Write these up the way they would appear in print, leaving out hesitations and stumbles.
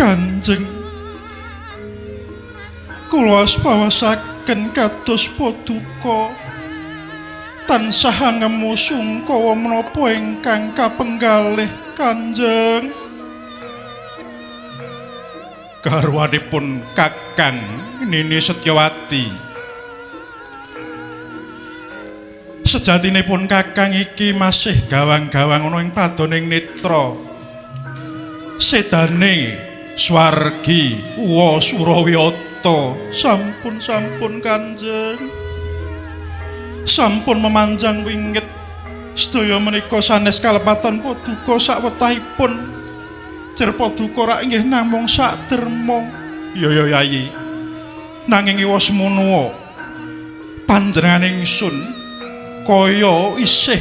Kanjeng, kula aspawasaken kados paduka tansah ngemu sungkawa menapa ingkang kapenggalih Kanjeng. Garwanipun Kakang Nini Setyawati. Sejatinipun Kakang iki masih gawang-gawang ana ing padoning netra. Sedane swargi Uwa Surawiyata. Sampun-sampun Kanjeng. Sampun memanjang wingit. Sedaya menika sanes kalepatan paduka sakwetahipun. Jer paduka rak inggih namung sak derma. Ya ya Yayi. Nanging iwa semono panjenengan ingsun kaya isih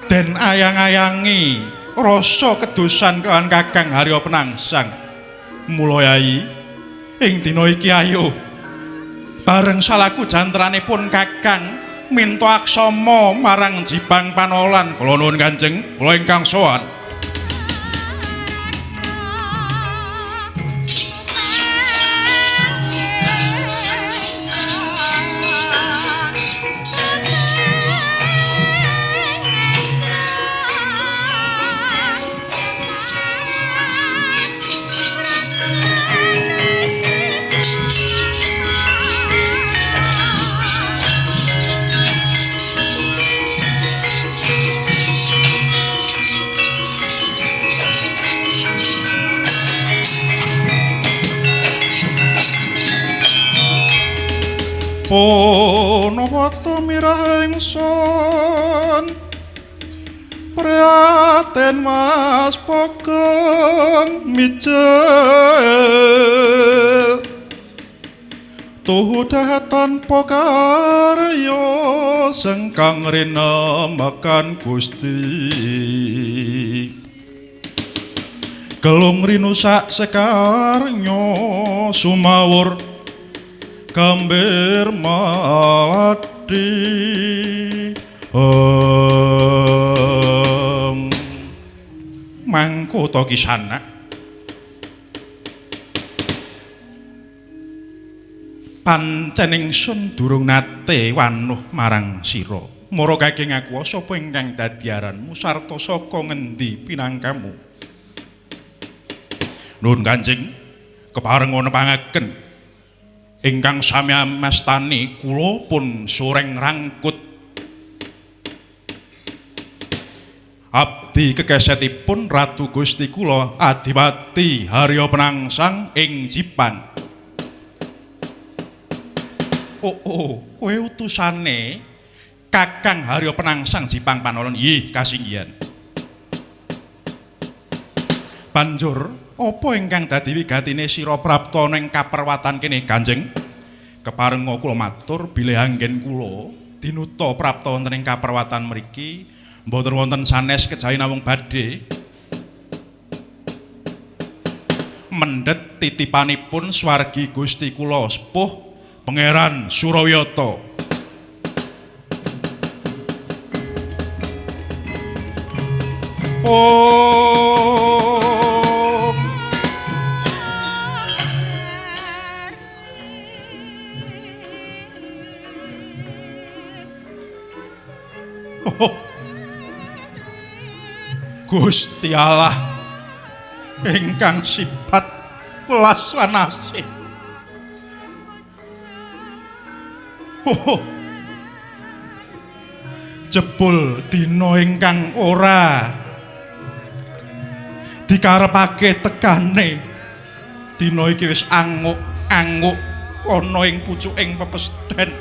den ayang-ayangi rasa kedosan kelawan Kakang Harya Penangsang. Mula Yayi, ing dina iki ayo bareng salaku jantranipun Kakang minta aksama marang Jipang Panolan. Kula nuwun Kanjeng, kula ingkang sowan. Punapa mirah ingsun prihatin Mas Pogong mijil tuhu tanpa karya sengkang rinemakan Gusti gelung rinusak sekarnya sumawur gambir malati. Mangko to kisana pancen ingsun durung nate wanuh marang sira. Mara kage ngaku sapa ingkang dadi aranmu sarta saka ngendi pinangkamu? Nuwun Kanjeng, kepareng nepangaken ingkang sami amastani kula pun Sureng Rangkut. Abdi kekesetipun Ratu Gusti kula Adipati Harya Penangsang ing Jipang. Oh, oh, kowe utusane Kakang Harya Penangsang Jipang Panolan. Ih, kasinggihan. Banjur apa ingkang dadi wigatine sira prapta ning kaperwatan kene, Kanjeng? Keparenga kula matur bilih anggen kula dinuta prapta wonten ing kaperwatan mriki mboten wonten sanes kejawi namung badhe mendhet titipanipun swargi Gusti kula sepuh Pangeran Surawiyata. Oh, oh, Gusti Allah ingkang sifat welas lan asih. Oh, jebul dina ingkang ora dikarepake tekane, dina iki wis anguk-anguk ana ing pucuking pepesden.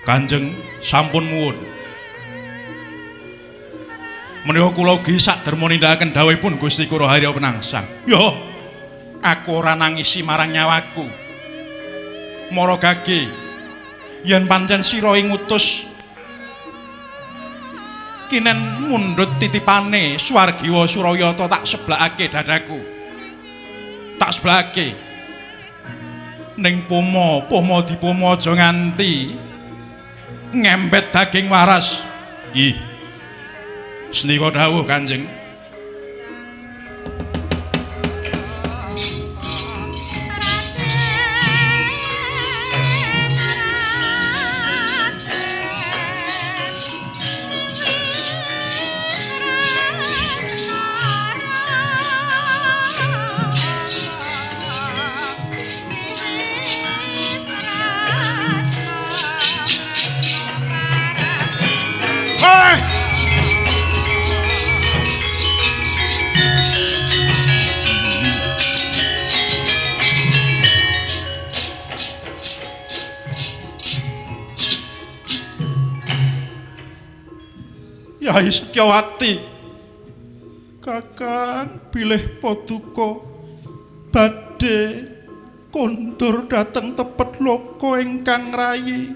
Kanjeng sampun muwun. Menika kula ugi saderma nindakaken dawuhipun Gusti Kura Harya Penangsang. Yo, aku ora nangisi marang nyawaku. Mara gage yen pancen sira ing ngutus kinen mundhut titipane swargiwa Surawiyata tak seblakake dadaku. Tak seblakake. Ning pomo, pomo dipomo aja nganti ngembet daging waras. Ih. Sendika dawuh Kanjeng. Yai Setyawati, Kakang bilih paduka badhe kondur dhateng tepet loka ingkang rayi,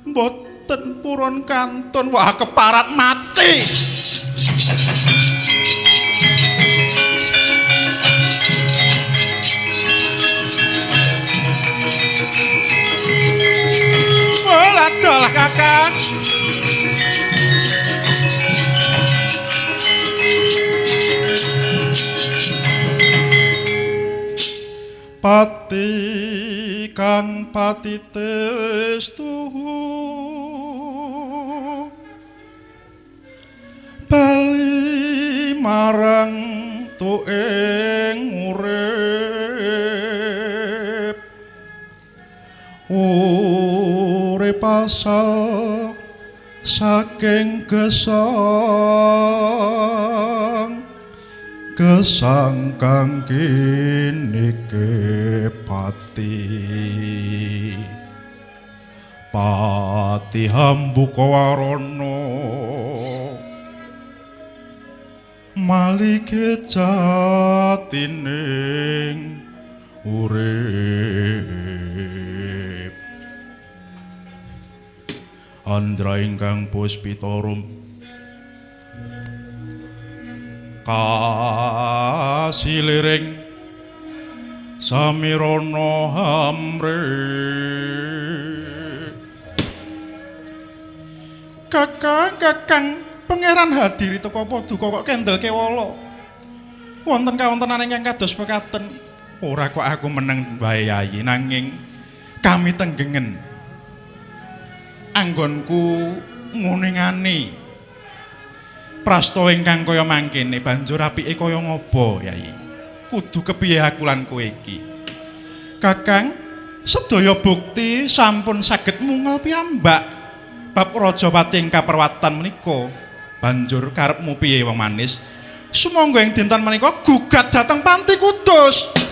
mboten purun kantun. Wah, keparat mati. Wah, adalah Kakang. Pati kang pati testuhu bali marang tuing urip, urip asal saking gesang gesang kang kinike pati, pati hambuka warana malike jatining urip. Andra ingkang puspitorum kasiliring samirana hamre. Kakang, kakang, Pangeran Hadiri teka paduka kok kendel kewala. Wonten kawontenan ingkang kados mekaten. Ora kok aku meneng wae Yayi, nanging kami tenggengen anggonku nguningani prastawa ingkang kaya mangkene banjur apike kaya ngopo Yayi? Kudu kepiye aku lan kowe iki? Kakang, sedaya bukti sampun saged mungel piyambak bab Rajapati ing kaperwatan menika. Banjur karepmu piye wong manis? Sumangga ing dinten menika gugat dhateng Panti Kudus.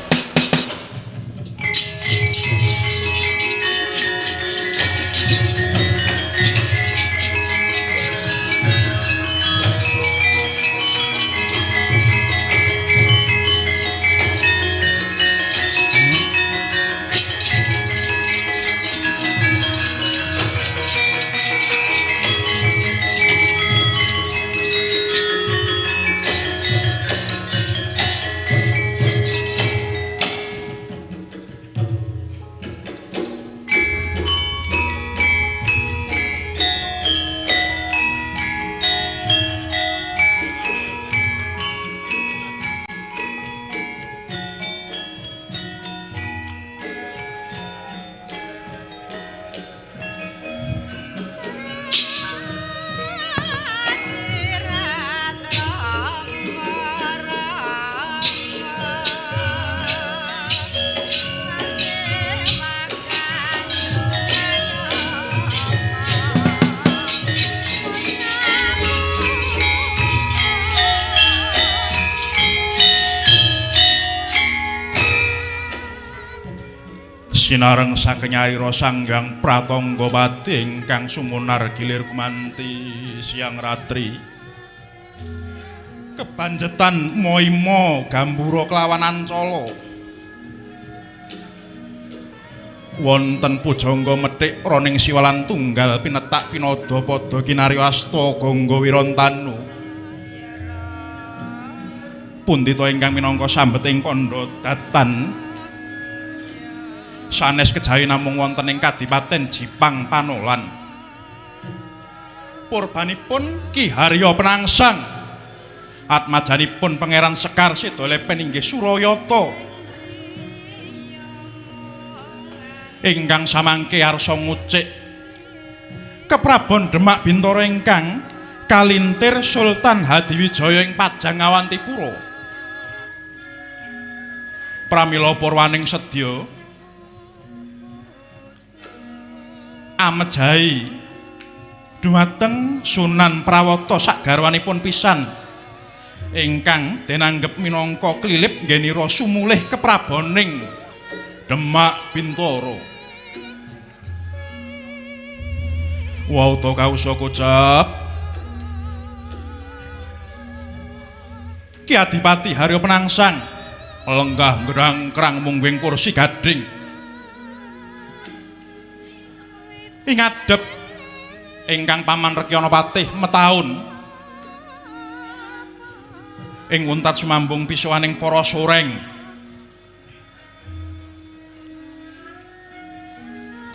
Sinareng sakenyarira sanggang pratangga pati ingkang sumunar gilir gumanti siang ratri. Kebanjetan moimo gambura kelawan ancala. Wonten pujangga methik roning siwalan tunggal pinetak pinada pada kinarya asta gangga wirantanu. Pundita ingkang minangka sambeting kandha datan sanes kejawi namung wonten ing Kadipaten Jipang Panolan. Purbanipun Ki Harya Penangsang, atmajanipun Pangeran Sekar seda lepen inggih Surayata ingkang samangke arsa ngucik keprabon Demak Bintara ingkang kalintir Sultan Hadiwijaya ing Pajang Awantipura. Pramila purwaning sedya amejahi dumateng Sunan Prawata sagarwanipun pisan ingkang denanggep minangka klilip nggenira sumulih kepraboning Demak Bintara. Wauta kausa kocap Ki Adipati Harya Penangsang lenggah ngrangkrang mungguing kursi gading ing ngadhep ingkang paman Rekyana Patih metaun ing untat sumambung pisuwaning para soreng.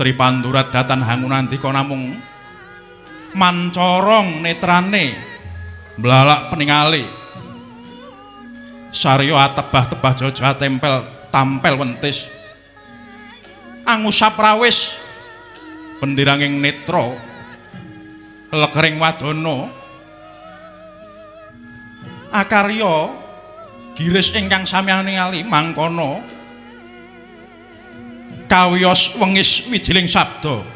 Tripandurat datan hangunandika namung mancorong netrane mblalak peningale sarya atebah-tebah jaja tempel tampel wentis angusap rawis pendiranging netra lekering wadana akarya giris ingkang sami ningali mangkono kawiyos wengis wijiling sabda.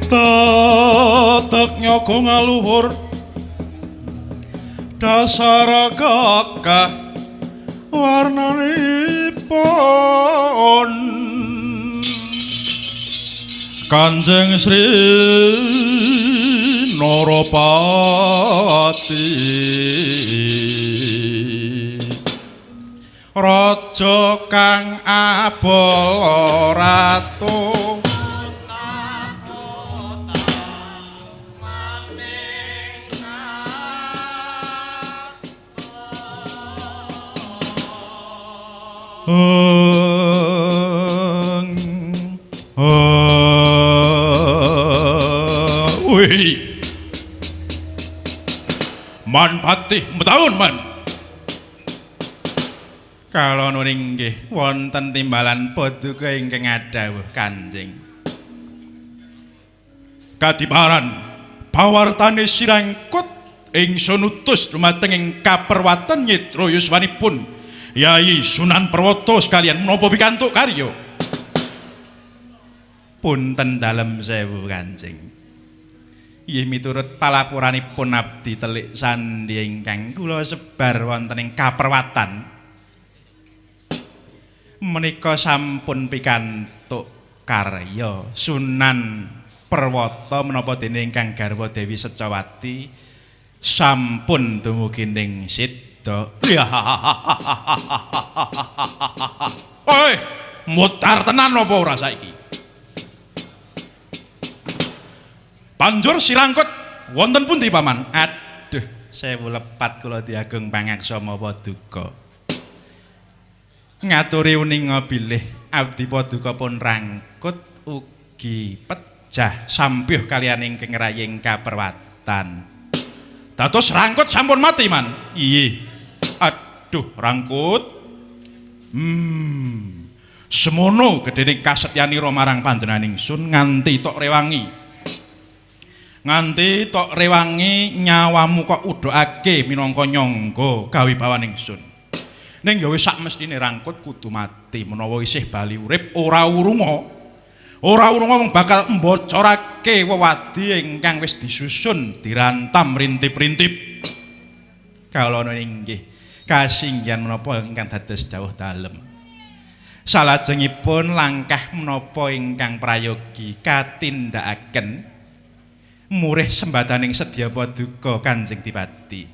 Tetek nyogo ngaluhur dasar gagah warnanipun Kanjeng Sri Narapati raja kang abala ratu. Wih, man patih metaun man. Kalon inggih wonten timbalan paduka ingkang ngadhawuh Kanjeng. Kadiparan pawartane sirangkut ingsun utus dumateng ing kaperwatan nyitra yuswanipun Yayi Sunan Prawata sekalian menapa pikantuk karya. Punten dalem sewu Kanjeng. Inggih miturut palapuranipun abdi telik sandi ingkang kula sebar wonten ing kaperwatan menika sampun pikantuk karya Sunan Prawata menapa dene ingkang garwa Dewi Secawati sampun dumugi ning sida. Oi, mutar tenan apa ora saiki? Banjur sirangkut wonten pundi paman? Aduh, sewu lepat kula diagung pangaksama paduka. Ngaturi uninga bilih abdi paduka pun rangkut Ugi pejah sampyuh kaliyan ingkang raying kaperwatan. Dados Rangkut sampun mati, Man. Iya. Aduh, Rangkut. Semono gedhening kasetyanira marang panjenengan ingsun nganti tok rewangi. Nganti tok rewangi nyawamu kok udhokake minangka nyangga kawibawan ingsun. Ning ya wis sak mestine Rangkut kudu mati menawa isih bali urip ora wurunga. Ora wurunga mung bakal mbocorake wewadi ingkang wis disusun dirantam rintip-rintip. Kalana inggih kasinggihan menapa ingkang dados dawuh dalem. Salajengipun langkah menapa ingkang prayogi katindakaken murih sembadaning sedya paduka Kanjeng Dipati.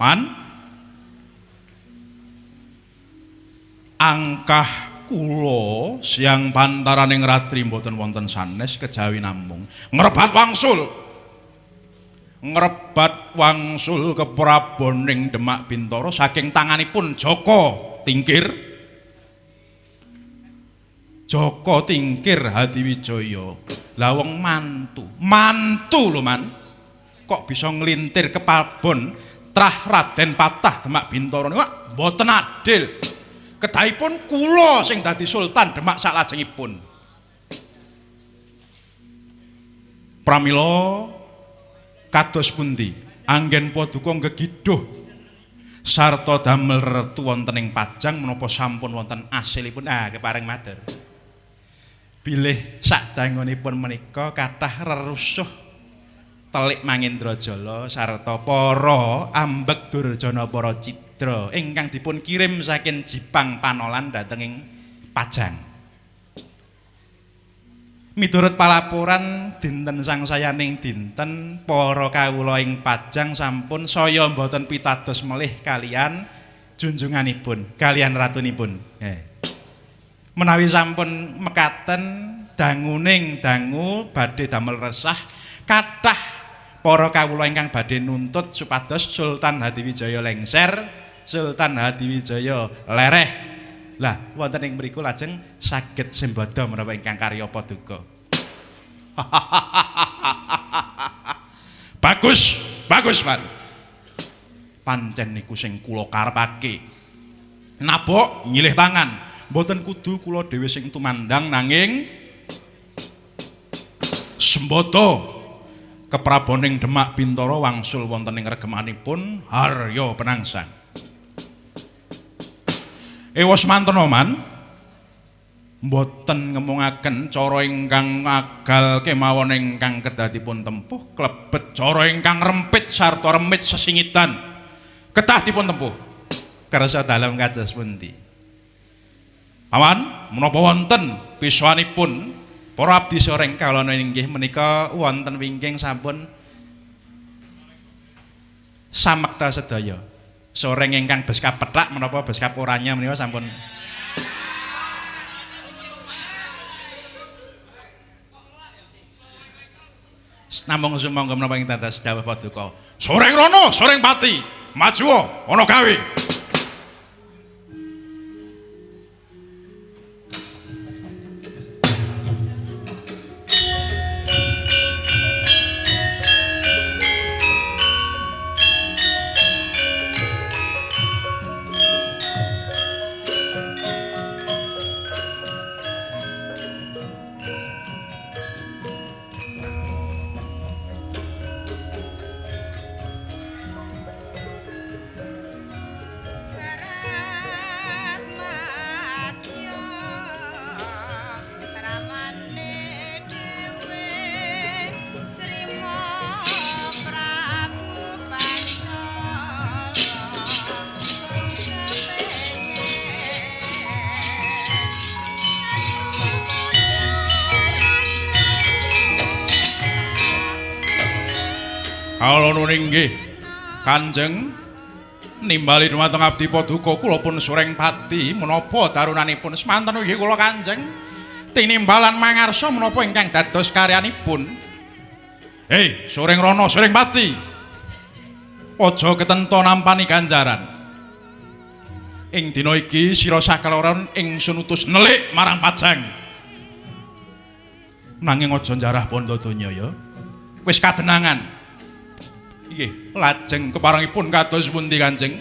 Man, angkah kula siang pantaraning ratri mboten wonten sanes kejawi namung ngrebat wangsul. Ngrebat wangsul kepraboning Demak Bintara saking tanganipun Jaka Tingkir. Jaka Tingkir Hadiwijaya. Lah wong mantu, mantu lho Man. Kok bisa nglintir kepabon trah Raden Patah Demak Bintara niku mboten adil. Kedahipun kula sing dadi Sultan Demak saklajengipun. Pramila kados pundi anggen paduka nggegidhuh sarta damel retu wonten ing Pajang menapa sampun wonten asilipun? Ah, kepareng matur. Bilih sadangunipun menika kathah rerusuh telik Mangendrajala sarta para ambek durjana para cidra ingkang dipun kirim saking Jipang Panolan dhateng ing Pajang. Miturut palaporan dinten sangsayaning dinten para kawula ing Pajang sampun saya mboten pitados melih kalian junjunganipun, kalian ratunipun. Menawi sampun mekaten danguning dangu badhe damel resah kathah para kawula ingkang badhe nuntut supados Sultan Hadiwijaya lengser, Sultan Hadiwijaya lereh. Lah wonten ing mriku lajeng saged sembada menapa ingkang karya paduka. Bagus, bagus, Pak. Pancen niku sing kula karepake. Nabok nyilih tangan. Mboten kudu kula dhewe sing tumandang nanging sembada kepraboning Demak Bintara wangsul wonten ing regemanipun Harya Penangsang. Ewa semantena Man, mboten ngemungaken cara ingkang agal kemawon ingkang kedah dipun tempuh klebet cara ingkang rempit sarta remit sesingitan kedah dipun tempuh. Kersa dalem kados pundi? Awan menapa wonten pisoanipun para abdi soreng kalana inggih menika wonten wingking sampun samekta sedaya. Soreng ingkang beskap pethak menapa beskap oranye menika sampun. Namung sumangga menapa ing dados dawuh paduka. Soreng rono, soreng pati, maju ana gawe. Kawula inggih Kanjeng nimbali dhumateng abdi paduka kula pun sureng pati menapa darunanipun semanten inggih kula Kanjeng tinimbalan mangarsa menapa ingkang dados karyanipun. Hei sureng rono sureng pati aja ketento nampani ganjaran. Ing dina iki sira sakaloron ingsun utus nelik marang Pajang. Nanging aja njarah bondo donya ya. Wis kadenangan. Nggih, lajeng keparengipun kados pundi Kanjeng?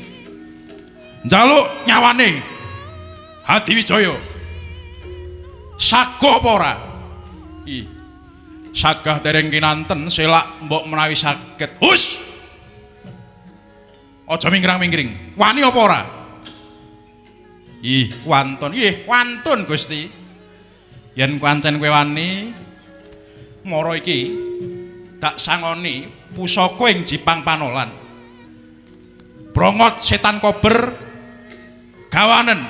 Njaluk nyawane Hadiwijaya. Sagoh apa ora? Ih. Sagah dereng kinanten selak mbok menawi saged. Hus. Aja minggrang-minggring. Wani apa ora? Ih, wantun. Ih, wantun Gusti. Yen pancen kowe wani mara iki dak sangoni pusaka ing Jipang Panolan. Brongot setan kober gawanen.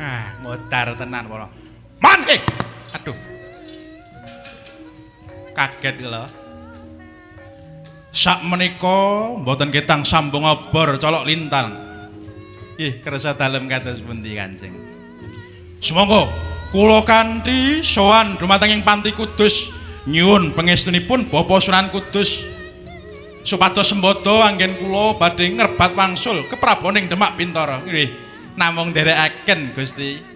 Ah, modar tenan para. Man, aduh. Kaget lho. Sak menika mboten ketang sambung obor colok lintang. Ih, kersa dalem kados pundi Kanjeng. Sumangga kula kanthi sowan dumateng ing Panti Kudus nyuwun pangestunipun Bapak Sunan Kudus supados sembada anggen kula badhe ngrebat wangsul kepraboning Demak Bintara. Nggih, namung nderekaken Gusti.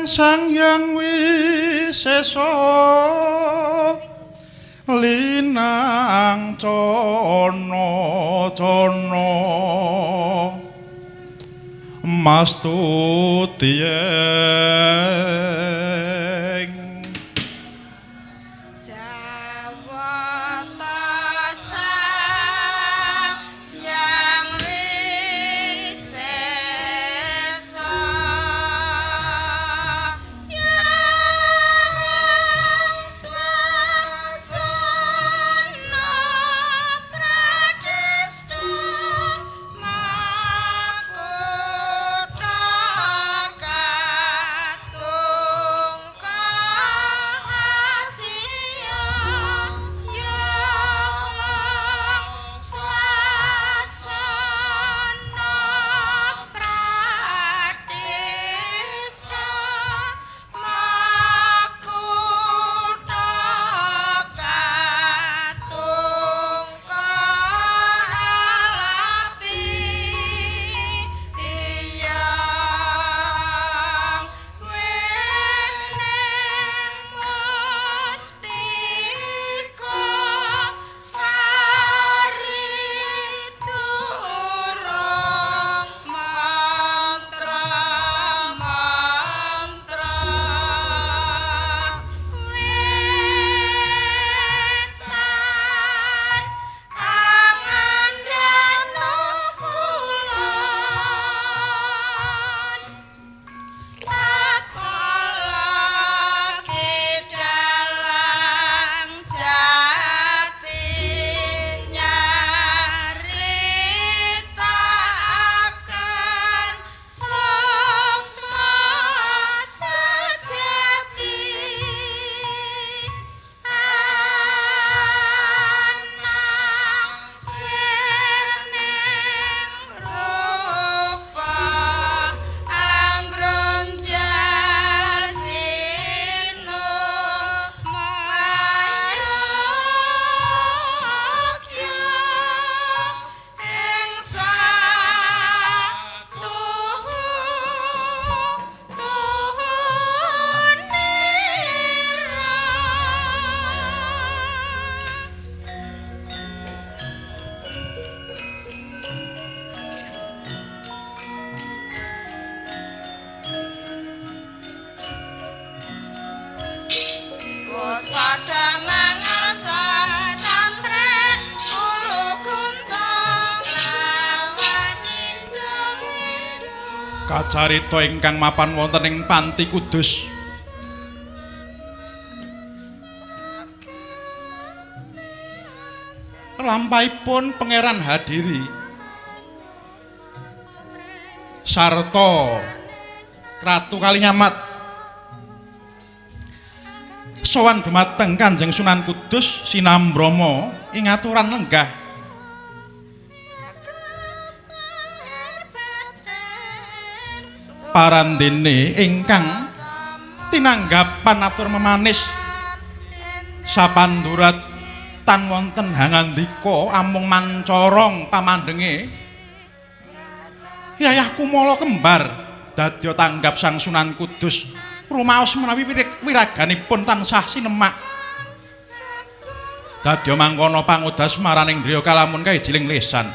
Sang Hyang Wisesa linang cana cana mastuti ing Jawata Sang Hyang Wisesa Makutha katungka Asia. Kacarita ingkang mapan wonten ing Panti Kudus. Lampahipun Pangeran Hadiri sarta Ratu Kalinyamat sowan dumateng Kanjeng Sunan Kudus sinambrama ing aturan lenggah. Parandene ingkang tinanggapan atur memanis sapandurat tan wonten hangandika amung mancorong pamandenge. Yayah Kumala kembar dadya tanggap Sang Sunan Kudus rumaos menawi wiraganipun tansah sinemak. Dadya mangkono pangodas maraning driya kalamun kaejiling lesan.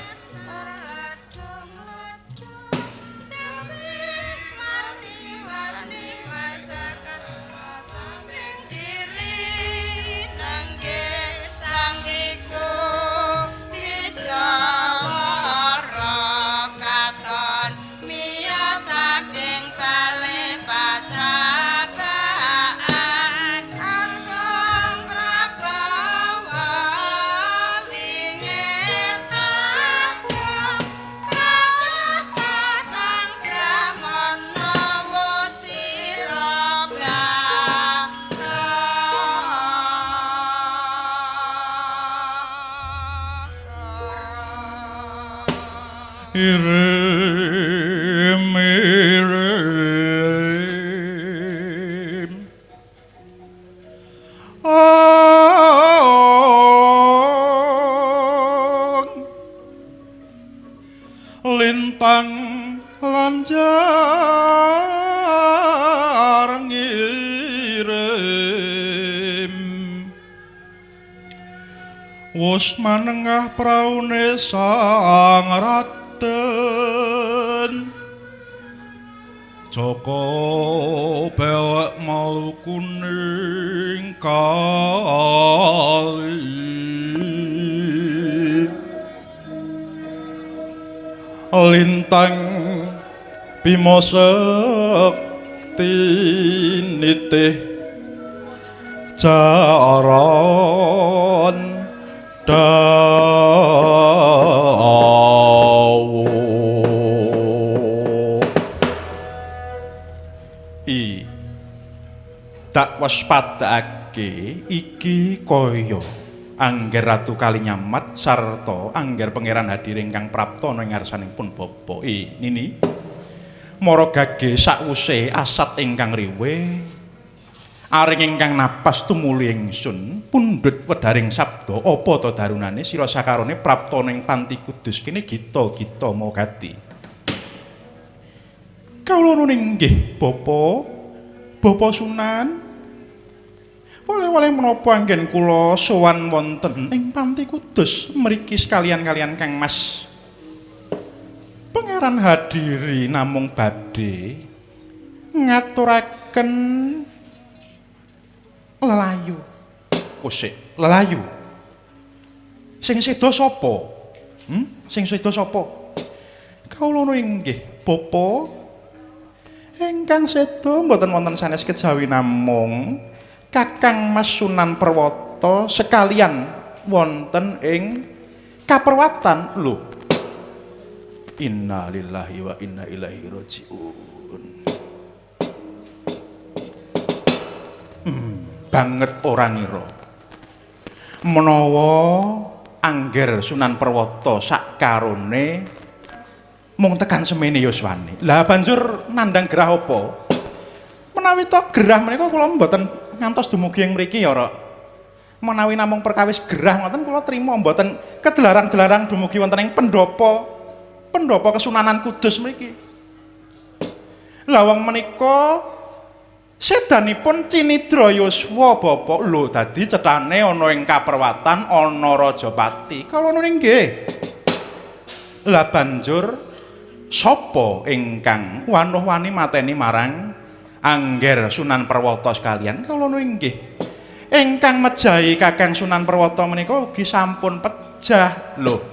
Irim irim ong lintang lanjar ngirim wus manengah praune sang Raden Joko belek malu kuning kali lintang Bima Sekti nitih jaran dawu. I tak waspadake iki kaya angger Ratu Kalinyamat sarta angger Pangeran Hadiri ingkang prapta ana ing ngarsanipun bapa. Nini mara gage sakwuse asat ingkang riwe aring ingkang napas tumuli ingsun pundhut wedharing sabda apa ta darunane sira sakarone prapta ning Panti Kudus kene gita-gita mogati. Kawula nuwun inggih bapa, Bapa Sunan. Woleh-woleh menapa anggen kula sowan wonten ing Panti Kudus mriki sekalian-kalian Kang Mas Pangeran Hadiri namung badhe ngaturaken lelayu. Kosik, lelayu. Sing seda sapa? Sing seda sapa? Kawula nuwun inggih bapa. Ingkang seda mboten wonten sanes kejawi namung Kakang Mas Sunan Perwata sekalian wonten ing kaperwatan lho. Innalillahi wa inna ilaihi rajiun. Banget ora ngira menawa angger Sunan Perwata sakarone mung tekan semene yuswane. Lah banjur nandhang gerah apa? Menawi to gerah menika kula mboten ngantos dumugi ing mriki ya, Rok. Menawi namung perkawis gerah ngoten kula trima mboten kedelarang-delarang dumugi wonten ing pendopo. Pendopo Kesunanan Kudus mriki. Lah wong menika sedanipun cinidra yuswa bapa. Lho dadi cethane ana ing kaperwatan ana Rajapati. Kawula nuwun inggih. Lah banjur sapa ingkang wanuh-wani mateni marang angger Sunan Perwata sekalian? Kawula nuwun inggih. Ingkang mejahi Kakang Sunan Perwata menika ugi sampun pejah. Lho.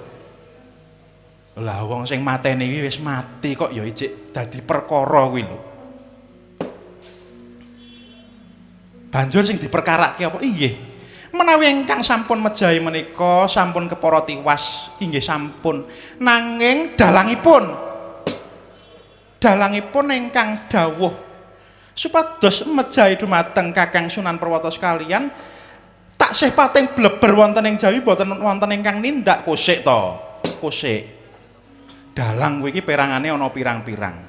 Lah wong sing mateni iki wis mati kok ya ijik dadi perkara kuwi lho. Banjur sing diperkarake apa? Inggih. Menawi ingkang sampun mejahi menika sampun kepara tiwas, inggih sampun. Nanging dalangipun ingkang dawuh supados mejahi dumateng Kakang Sunan Perwata sekalian taksih pating bleber wonten ing Jawi boten wonten ingkang nindak kosik to. Kosik. Dalang kuwi iki perangane ana pirang-pirang.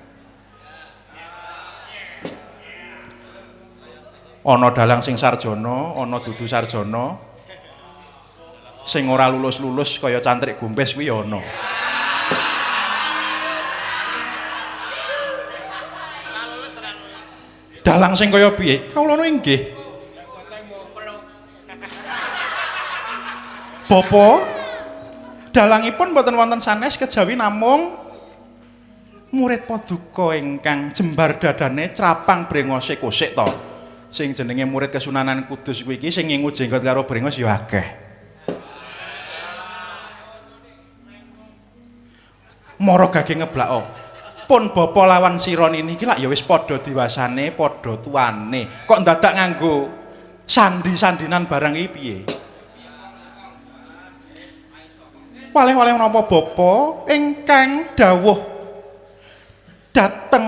Ana dalang sing sarjana, ana dudu sarjana. Sing ora lulus-lulus kaya cantrik gombes kuwi ya ana. Dalang sing kaya piye? Kawulana inggih. Bapa dalangipun boten wonten sanes kejawi namung murid paduka ingkang jembar dadane crapang brengose kosik to. Sing jenenge murid Kesunanan Kudus kuwi iki sing ngingu jenggot karo brengos ya akeh. Mara gage ngeblako. Pun bapa lawan sira nini iki lak ya wis padha diwasane, padha tuane. Kok ndadak nganggo sandi-sandinan barang iki piye? Waleh-waleh menapa bapa ingkang dawuh dhateng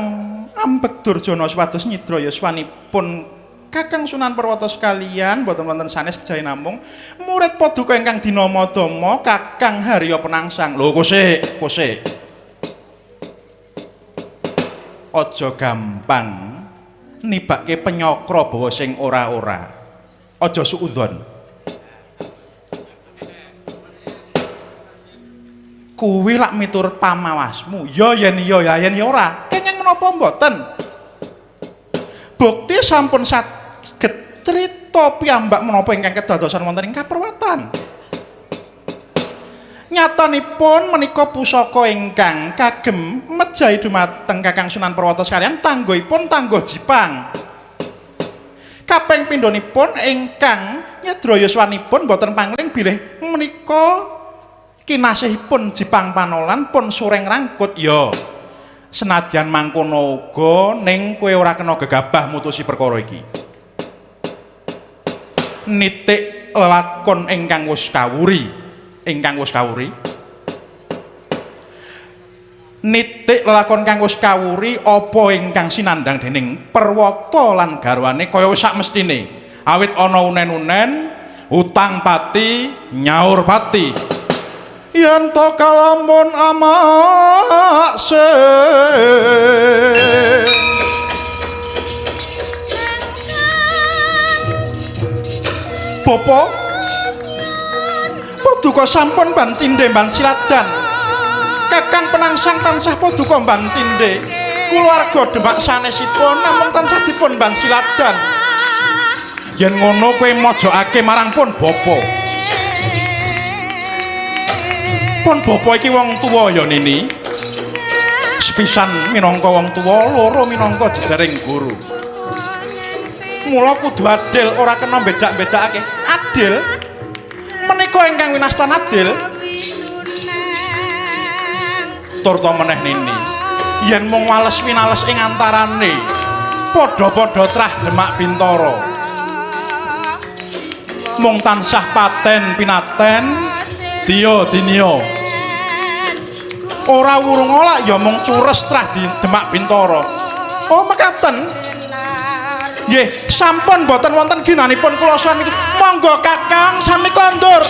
ambek durjana supados nyidra yuswanipun Kakang Sunan Perwata sekalian boten wonten sanes kejawi namung murid paduka ingkang dinama dama Kakang Harya Penangsang. Lho kosik, kosik. Aja gampang nibake penyokra bawa sing ora-ora. Aja suudzon. Kuwi lak miturut pamawasmu. Ya yen iya ya yen ya ora. Kenging menapa mboten? Bukti sampun saged crita piyambak menapa ingkang kedadosan wonten ing kaperwatan. Nyatanipun menika pusaka ingkang kagem mejahi dumateng Kakang Sunan Perwata sekalian tanggohipun tanggoh Jipang. Kaping pindhonipun ingkang nyedra yuswanipun boten pangling bilih menika kinasihipun Jipang Panolan pun sureng rangkut. Ya senadyan mangkono uga ning kowe ora kena gegabah mutusi perkara iki. Nitik lelakon ingkang wis kawuri, ingkang wis kawuri. Nitik lelakon kang wis kawuri apa ingkang sinandhang dening Perwata lan garwane kaya wis sak mestine. Awit ana unen-unen, utang pati, nyaur pati. Yen to kalamun amakse Bapa paduka sampun ban cindhe ban siladan. Kakang Penangsang tansah paduka ban cindhe. Kulawarga Demak sanesipun namung tansah dipun ban siladan. Yen ngono kowe mojokake marang pun bapa. Pun bapa iki wong tuwa ya Nini. Sepisan minangka wong tuwa, loro minangka jejering guru. Mula kudu adil, ora kena bedak-bedakake. Adil menika ingkang winastan adil. Turta meneh Nini, yen mung wales winales ing antarane padha-padha trah Demak Bintara, mung tansah paten pinaten diya diniya, ora wurung olak ya mung cures trah di Demak Bintara. Oh mekaten. Nggih, sampun boten wonten ginanipun kula suwan niki. Monggo Kakang sami kondur.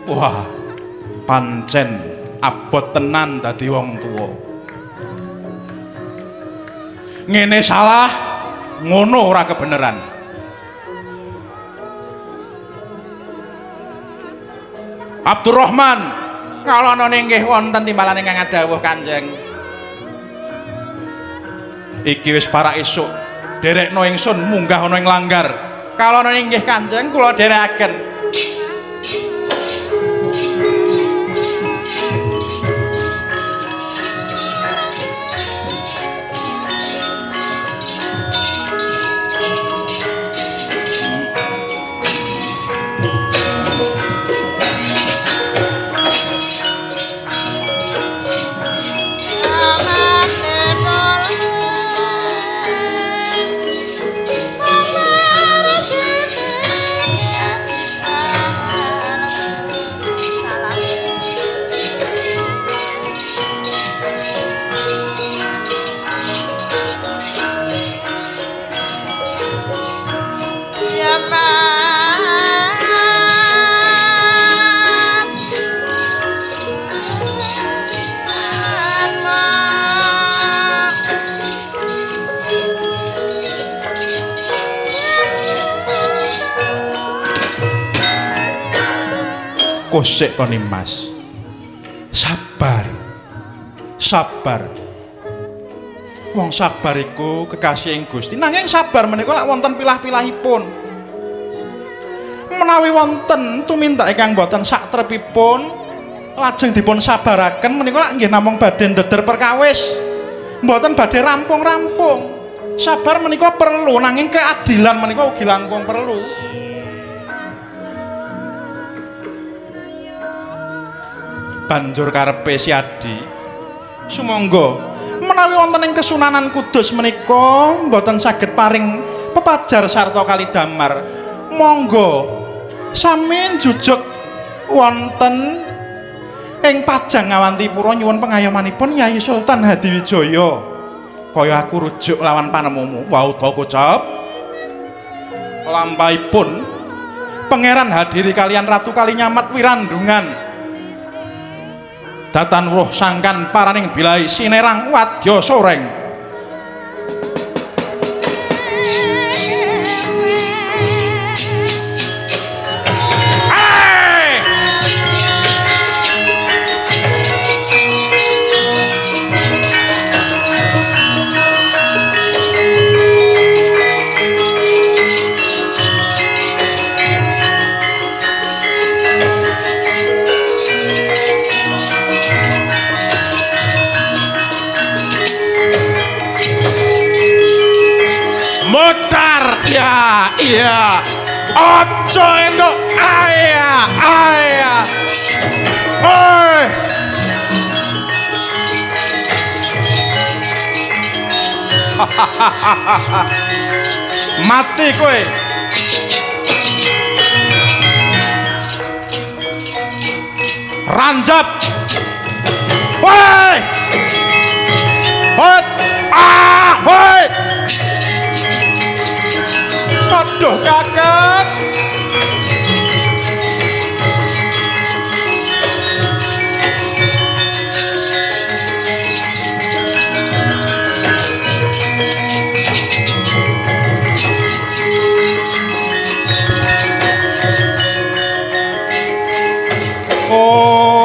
Wah, pancen abot tenan dadi wong tuwa. Ngene salah, ngono ora kebeneran. Abdurrahman, kalana inggih wonten timbalan ingkang adhawuh Kanjeng. Iki wis parak esuk, derekno ingsun munggah ana ing langgar. Kalana inggih Kanjeng, kula derekaken. Kosek to Nimas. Sabar. Sabar. Wong sabar iku kekasih ing Gusti. Nanging sabar menika lak wonten pilah-pilahipun. Menawi wonten tumindak ingkang boten satrepipun lajeng dipun sabaraken menika lak nggih namung badhe ndeder perkawis. Mboten badhe rampung-rampung. Sabar menika perlu, nanging keadilan menika ugi langkung perlu. Banjur karepe Siadi, sumangga menawi wonten ing Kesunanan Kudus menika mboten saged paring pepajar sarta kalidamar, monggo sami njujuk wonten ing Pajang Awantipura nyuwun pengayomanipun Nyai Sultan Hadiwijaya. Kaya aku rujuk lawan panemumu. Wau ta kocap. Lampahipun Pangeran Hadiri kalian Ratu Kalinyamat Wirandungan datan wuruh sangkan paraning bilai sinerang wadya soreng. Mutar, ya, iya. Ojo endok, ayah, ayah. Oi. Mati kowe. Ranjap. Woi. Hot. Ah, woi. Aduh kakak. Oh.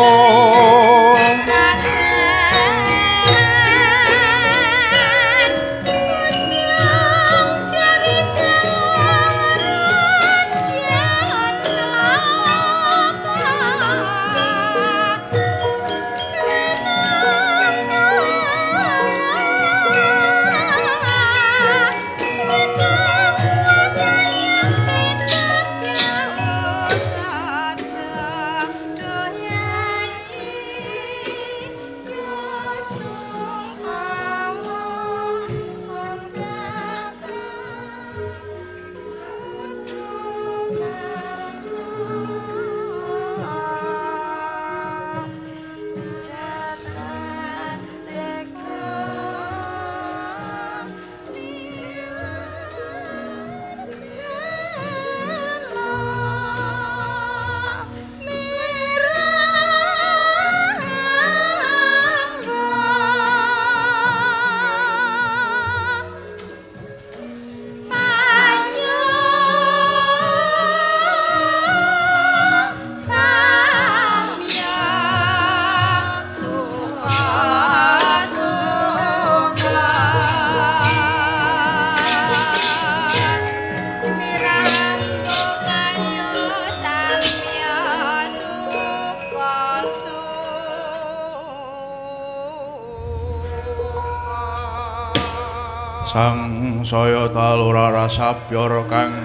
Sang saya talura rasabyor kang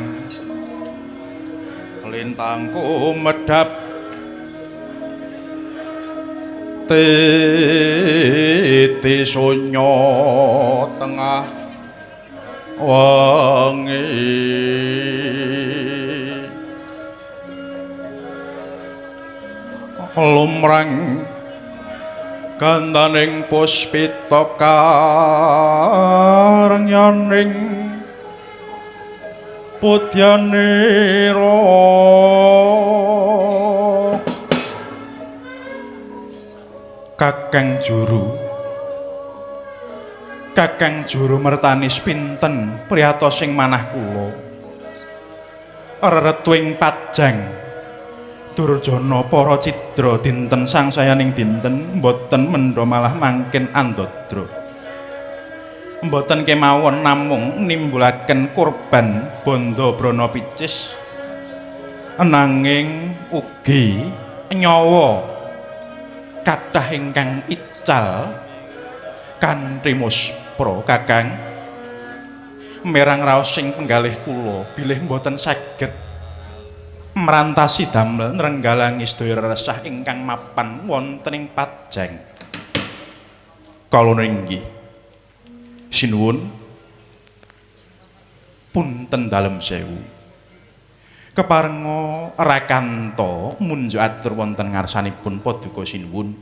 lintangku medhap titi sunya tengah wengi. Lumrang gandaning puspita karengyaning pudyanira. Kakang Juru, Kakang Juru mertanis pinten priyatos ing manah kula. Reretuing pajang Durjana para cidra dinten sangsayaning dinten mboten mendha malah mangkin andadra. Mboten kemawon namung nimbulaken korban bandha brana picis, nanging ugi nyawa kathah ingkang ical kanthi muspra. Kakang merang raos sing penggalih kula bilih mboten saged mrantasi damel nrenggalangi sedaya resah ingkang mapan wonten ing Pajang. Kala inggih sinuwun punten dalem sewu. Keparenga rakanta munjuk atur wonten ngarsanipun paduka sinuwun.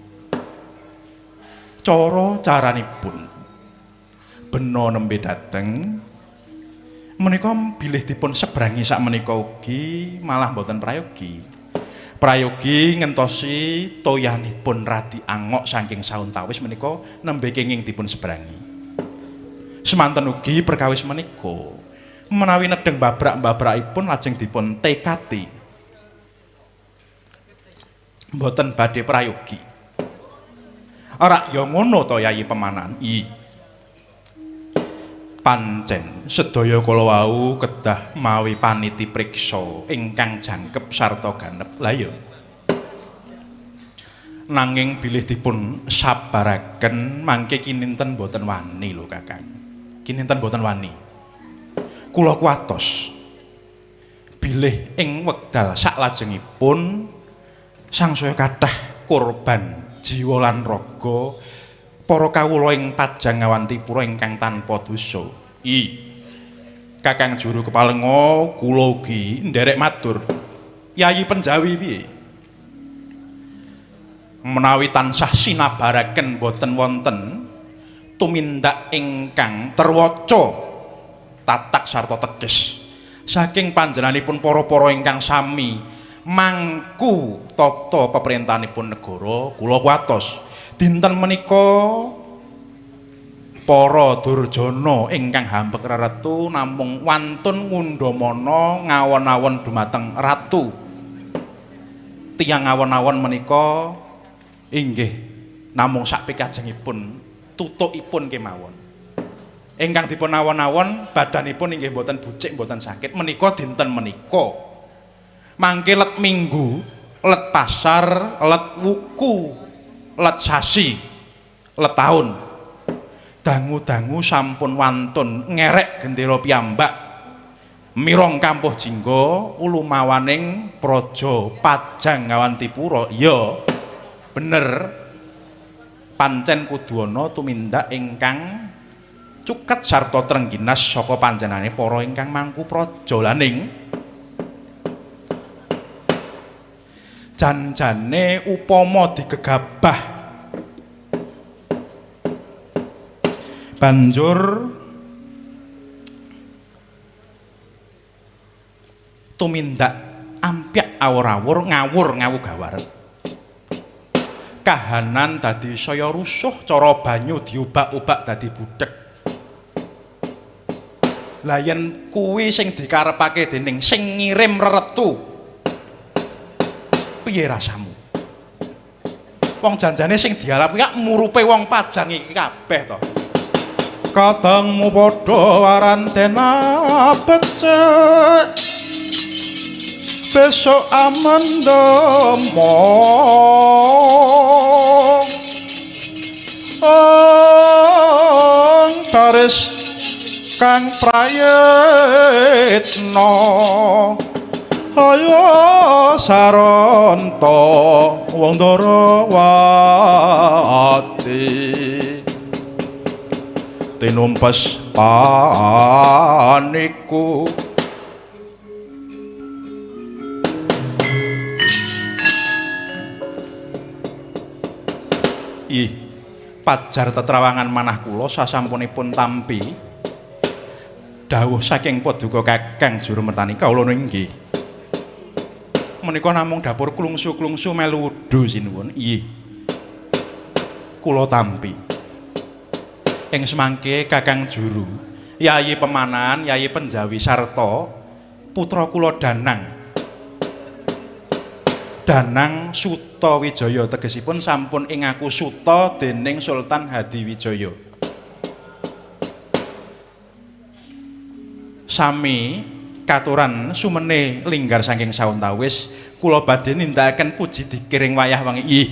Cara caranipun bena nembe dateng menika bilih dipun sebrangi sakmenika ugi malah mboten prayogi. Prayogi ngentosi toyanipun radi angok saking sauntawis menika nembe kenging dipun sebrangi. Semanten ugi perkawis menika menawi nedheng babrak-babrakipun lajeng dipun tekati mboten badhe prayogi. Ora ya ngono to Yayi Pemanan? I. Pancen sedaya kala wau kedah mawi paniti priksa ingkang jangkep sarta ganep. Lah iya. Nanging bilih dipun sabaraken mangke kininten mboten wani lho Kakang. Kininten mboten wani. Kula kuwatos bilih ing wekdal saklajengipun sangsaya kathah korban jiwa lan raga para kawula ing Pajang Awantipura ingkang tanpa dosa. I. Kakang Juru Kepalenga kula ugi nderek matur. Yayi Penjawi piye? Menawi tansah sinabaraken boten wonten tumindak ingkang terwaca tatak sarta teges saking panjenenganipun para-para ingkang sami mangku tata peperintahanipun negara, kula kuwatos dinten menika para durjana ingkang hambek reretu namung wantun ngundhamana ngawon-awon dumateng ratu. Tiyang awon-awon menika inggih namung sak pikajengipun tutukipun kemawon. Ingkang dipun awon-awon badanipun inggih mboten bucik mboten sakit. Menika dinten menika mangke let minggu, let pasar, let wuku, let sasi, let taun. Dangu-dangu sampun wantun ngerek gendera piyambak mirong kampuh jingga ulumawaning praja Pajang Awantipura. Iya bener, pancen kudu ana tumindak ingkang cuket sarta trengginas saka panjenengane para ingkang mangku praja. Laning janjane upama digegabah banjur tumindak ampyak awur-awur ngawur ngawugawar, kahanan dadi saya rusuh, cara banyu diubak-ubak dadi budhek. Lah yen kuwi sing dikarepake dening sing ngirim reretu, piye rasamu? Wong janjane sing diarep kuwi murupe wong Pajang iki kabeh to. Kadangmu padha warantena becik, besok amandemo ong baris kang prayitna ayo saranta wong Darawati tinumpes paniku. Ih, pajar tetrawangan manah kula sasampunipun tampi dawuh saking paduka Kakang Juru Mertani kawula inggih menika namung dapur klungsu-klungsu melu wudu sinuwun. Ih, kula tampi ing semangke Kakang Juru, Yayi Pemanan, Yayi Penjawi sarta putra kula Danang Danang Sutawijaya, tegesipun sampun ing ngaku suta dening Sultan Hadiwijaya. Sami katuran sumene linggar saking sauntawis, kula badhe nindakaken puji dikir ing wayah wengi. Ih,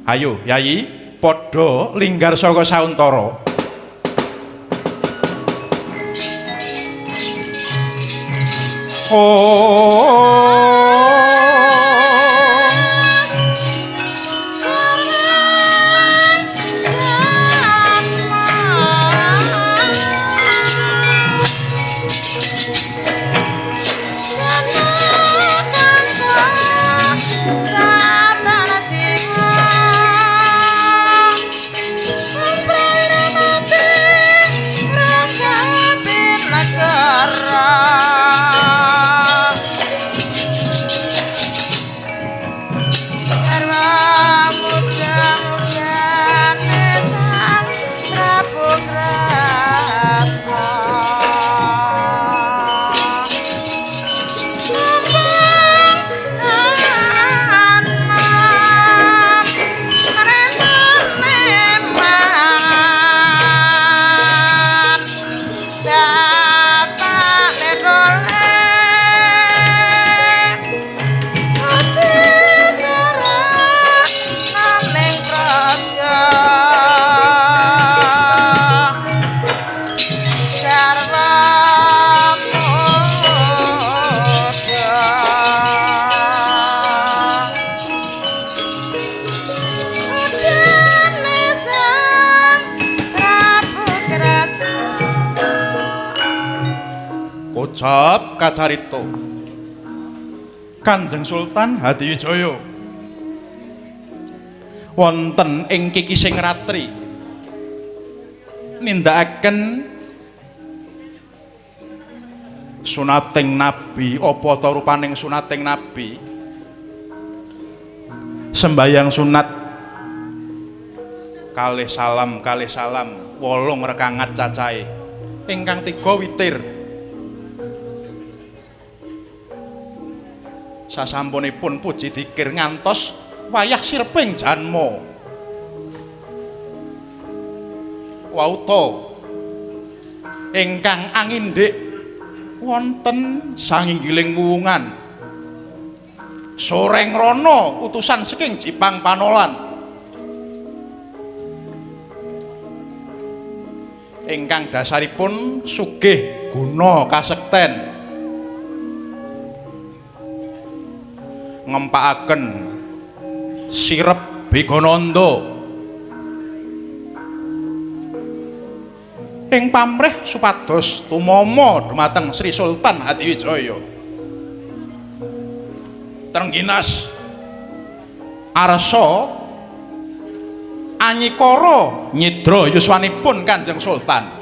ayo Yayi, padha linggar saka sauntara. Oh, kocap kacarita Kanjeng Sultan Hadiwijaya wonten ing kikising ratri nindakaken sunating nabi, apa ta rupaning sunating nabi? Sembayang sunat kalih salam 8 rekangat cacahe, ingkang 3 witir. Sasampunipun puji dikir ngantos wayah sirping janma. Wauta ingkang angindik wonten sanginggiling wuwungan. Soreng rono utusan saking Jipang Panolan ingkang dasaripun sugih guna kasekten, ngempakaken sirep Begananda ing pamrih supados tumama dumateng Sri Sultan Hadiwijaya. Trengginas arsa anyikara nyidra yuswanipun Kanjeng Sultan.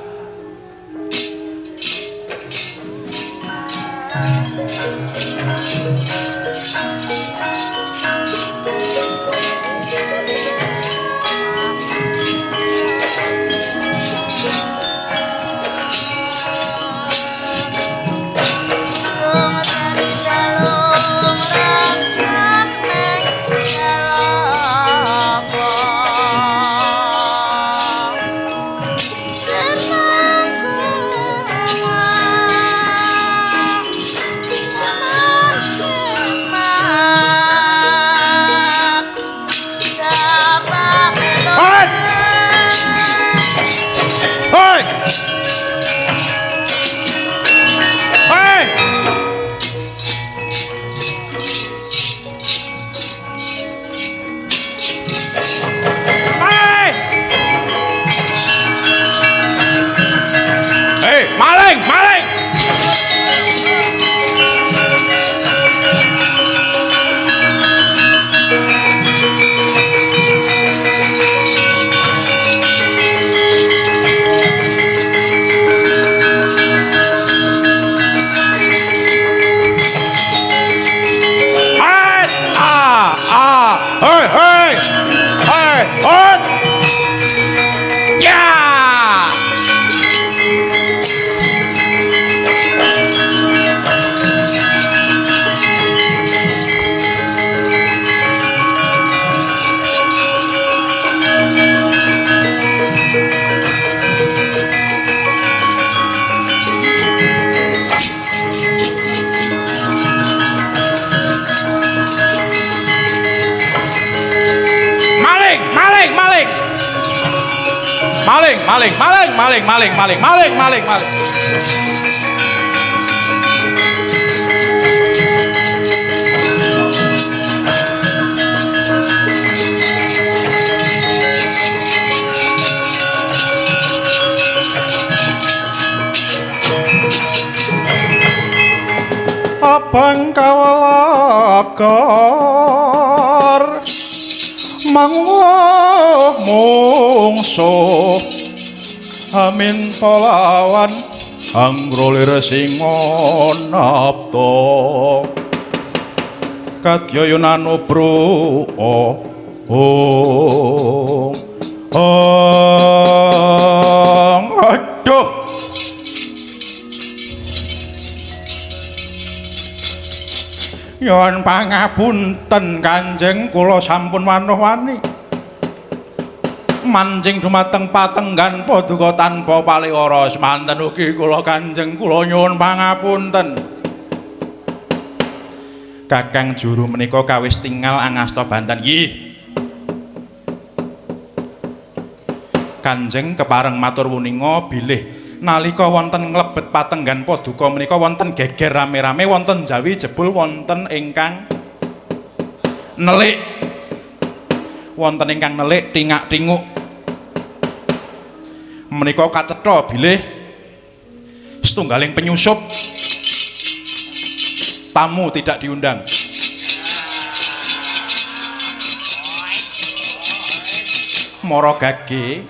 Maling, maling, maling, maling, maling, maling, maling, maling, maling. Abang kawalakar mangwuh mungsuh amin polawan anggrolir singa napta kadya yunanu bro oh aduh. Nyuwun pangapunten Kanjeng, kula sampun wanuh-wani manjing dumateng patenggan paduka tanpa paliwara. Semanten ugi kula Kanjeng, kula nyuwun pangapunten. Kakang juru menika kawis tingal angasta banten. Nggih Kanjeng, kepareng matur wuninga bilih nalika wonten nglebet patenggan paduka menika wonten geger rame-rame, wonten jawi jebul wonten ingkang nelik, wonten ingkang nelik tingak-tinguk. Menika kacetha bilih setunggaling penyusup, tamu tidak diundang. Mara gage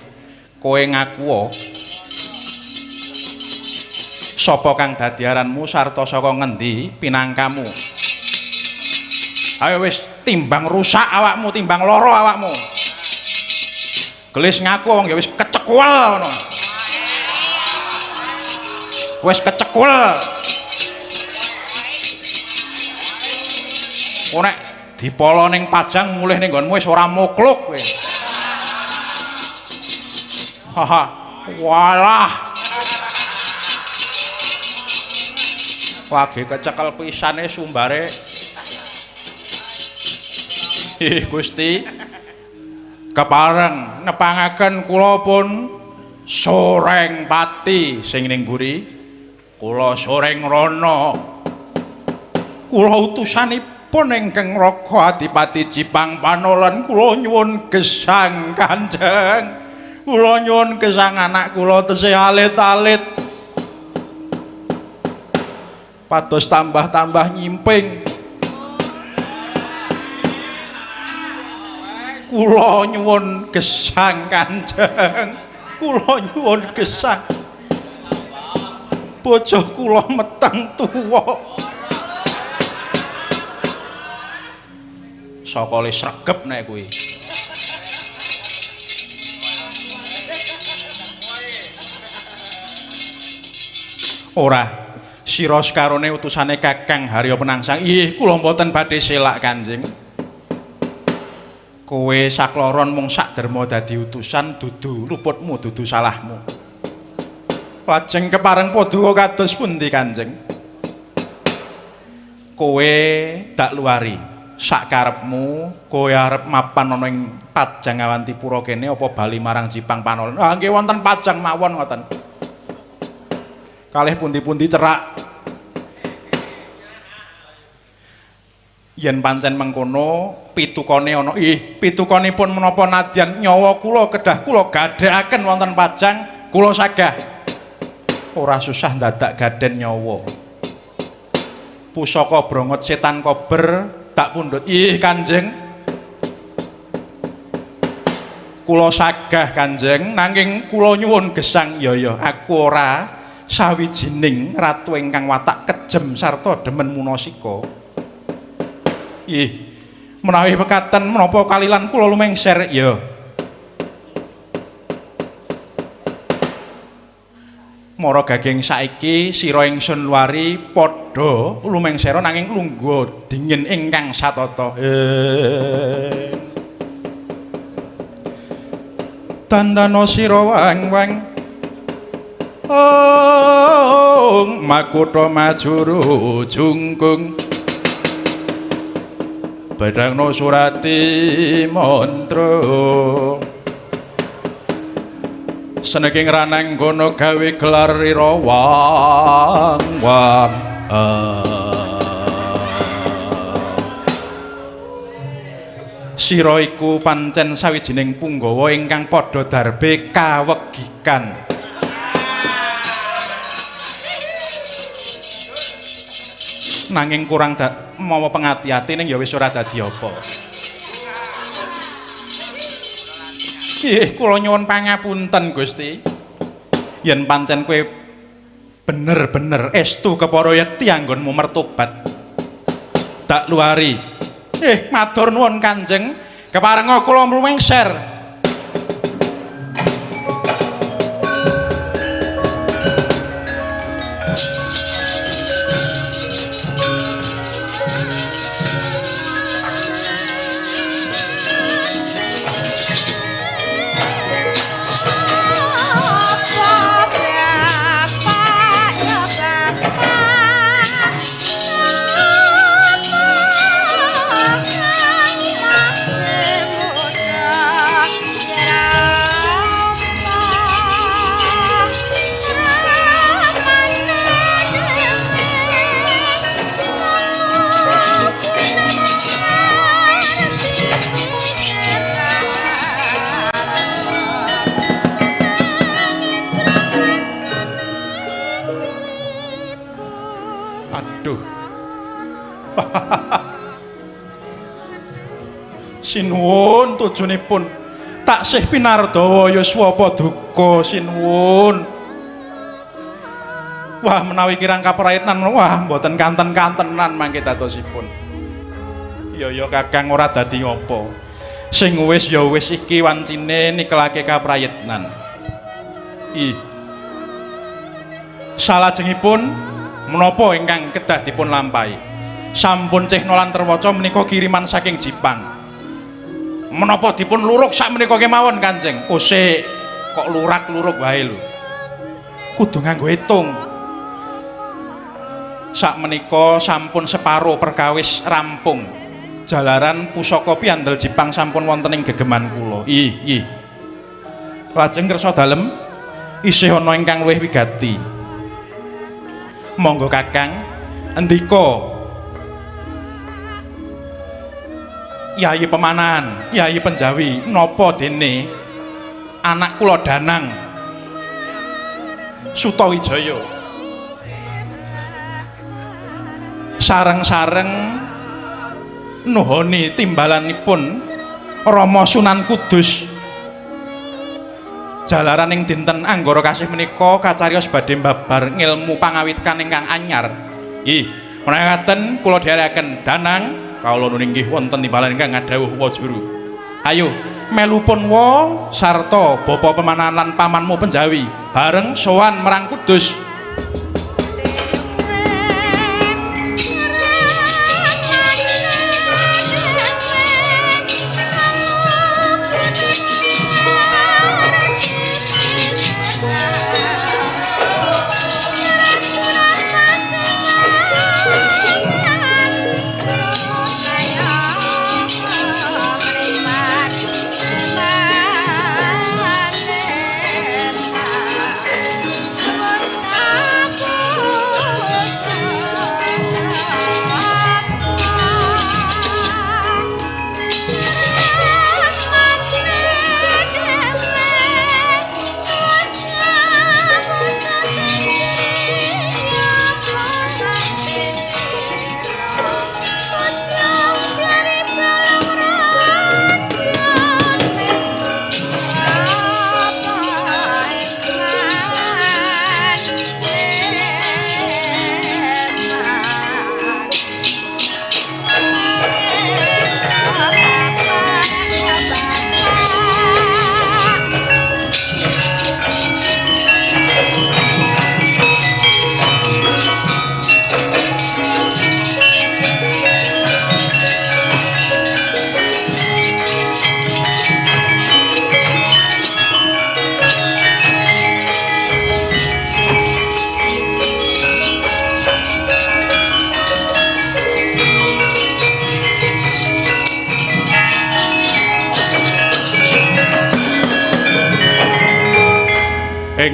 kowe ngaku sapa kang dadi aranmu sarta saka ngendi pinangkamu. Ayo wis, timbang rusak awakmu, timbang lara awakmu. Gelis ngaku wong ya wis kecekwel ngono. Wis kecekwel. Kok nek dipolo ning pajang mulih ning nggonmu wis ora mukluk kowe. Haha, walah. Wage kecekel pisane sumbare. Ih Gusti, kepareng nepangaken kula pun soreng pati sing ning mburi. Kula soreng rono. Kula utusanipun ingkang Raga Adipati Jipang Panolan, kula nyuwun gesang Kanjeng. Kula nyuwun gesang anak kula tesih alit-alit. Pados tambah-tambah nyimping. Kula nyuwun gesang Kanjeng. Kula nyuwun gesang. Bojo kula meteng tuwa. Sokole sregep nek kuwi. Ora. Sira sekarone utusane Kakang Harya Penangsang. Ih, kula mboten badhe selak Kanjeng. Kowe sakloron mung sak derma dadi utusan, dudu luputmu, dudu salahmu. Lajeng kepareng paduka kados pundi Kanjeng? Kowe dak luari sak karepmu, kowe arep mapan ana ing Pajang Awantipura kene apa bali marang Jipang Panolan? Ah nggih wonten Pajang mawon ngoten. Kalih pundi-pundi cerak. Yen pancen mengkono pitukane ana, ih pitukanipun menapa nadyan nyawa kula kedah kula gadhekaken wonten Pajang, kula sagah. Ora susah ndadak gadhen nyawa. Pusaka brongot setan kober tak pundhut. Ih Kanjeng, kula sagah Kanjeng, nanging kula nyuwun gesang. Ya ya, aku ora sawijining ratu ingkang watak kejem sarta demen munasika. Ih, menawi pekaten menapa kalilan kula lumengser ya. Mara gaging saiki sira ingsun luari padha lumengsera nanging lungguh dingin ingkang satata. Tandana sira wang-wang ong makutha majuru jungkung bedangno surati mantra Seneki ngraneng gono gawe gelar ira wang wang. Sira iku pancen sawijining punggawa ingkang padha darbe kawegikan. Nanging kurang mawa pengati-ati ning ya wis ora dadi apa. Nggih, kula nyuwun pangapunten Gusti. Yen pancen kowe bener-bener estu kepara yekti anggonmu mertobat. Tak luari. Matur nuwun Kanjeng. Keparenga kula mlumengser. Sinuwun tujunipun taksih pinardawa yuswa paduka sinuwun. Wah, menawi kirang kapraitnan wah mboten kanten-kantenan mangke dadosipun. Ya ya Kakang ora dadi apa. Sing wis ya wis iki wancine nikelake kaprayitnan. Ih. Salajengipun menapa ingkang kedah dipun lampahi? Sampun cehna lan terwaca menika kiriman saking Jipang. Menapa dipun luruk sak menika kemawon Kanjeng? Kosek kok lurak-luruk wae lho. Kudu nganggo hitung. Sak menika sampun separo perkawis rampung. Jalaran pusaka piandel Jipang sampun wonten ing gegeman kula. Ih, ih. Lajeng kersa dalem isih ana ingkang luwih wigati. Monggo Kakang endika Yayi Pemanahan, Yayi Penjawi, napa dene anak kula Danang Sutawijaya sareng-sareng nuhoni timbalanipun Rama Sunan Kudus jalaran ing dinten Anggara Kasih menika kacariyos badhe mbabar ngilmu pangawitan ingkang anyar. Ih, menawi kula dherekaken Danang kawula nuwun inggih wonten timbalan ingkang ngadhawuh wajuru. Ayo melu punwa sarta bapa Pemanahan lan pamanmu Penjawi bareng sowan marang Kudus.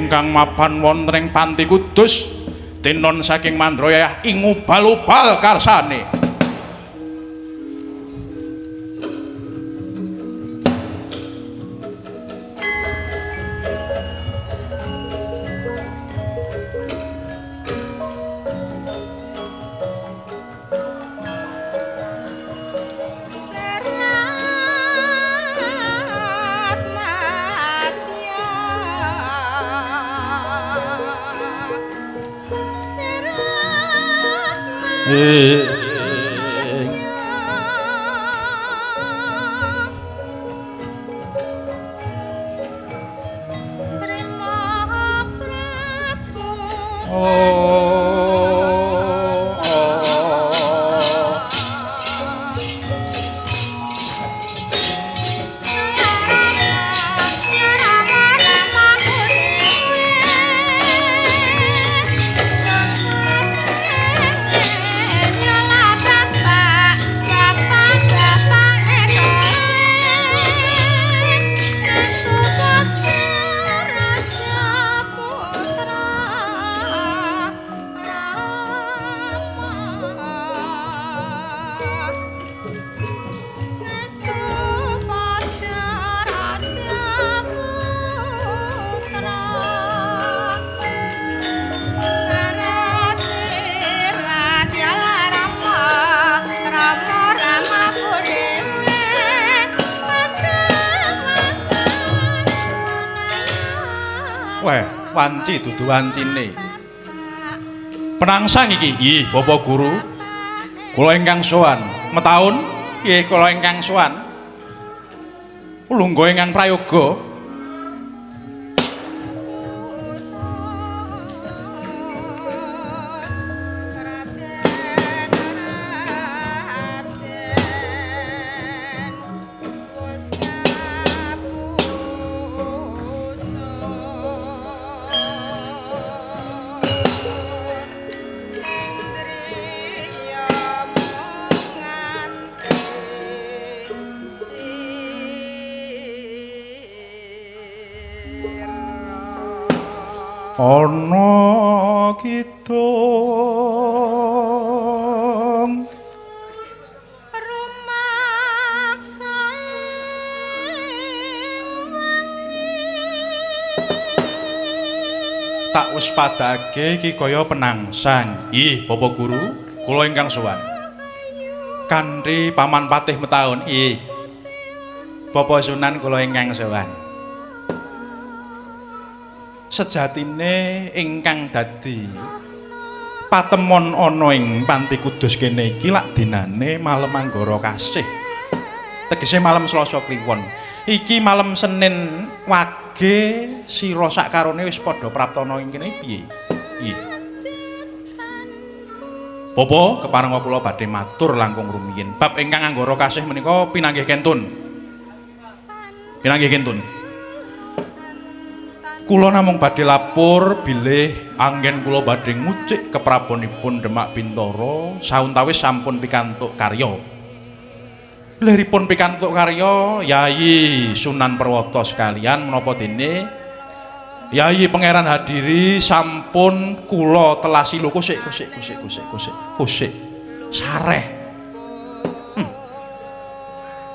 Ingkang mapan wonten ing Panti Kudus tinon saking Mandrayah ing ubal-ubal karsane. Berat madya, berat Ing Sri Maha Prabu. Oh. Weh, wanci dudu wancine. Penangsang iki. Nggih, Bapak Guru. Kula ingkang sowan. Metaun? Nggih, kula ingkang sowan. Lungguh ingkang prayoga. Ana kidung Rumaksa ing wengi. Tak waspadake iki kaya penangsang. Ih, Bapak Guru, kula ingkang sowan. Kanthi Paman Patih Metaun. Ih. Bapak Sunan kula ingkang sowan. Sejatine ingkang dadi patemon ana ing Panti Kudus kene iki lak dinane malem Anggara Kasih. Tegese malem Selasa Kliwon. Iki malem Senin Wage sira sakarone wis padha praptana ing kene piye? Ih. Bapak keparenga kula badhe matur langkung rumiyin. Bab ingkang Anggara Kasih menika pinanggih kentun. Pinanggih kentun. Kula namung badhe lapor bilih anggen kula badhe ngucik keprabonipun Demak Bintara sauntawis sampun pikantuk karya. Liripun pikantuk karya Yayi Sunan Perwata sekalian menapa dene Yayi Pangeran Hadiri sampun kula telasi lho kusik kusik kusik kusik kusik kusik sareh.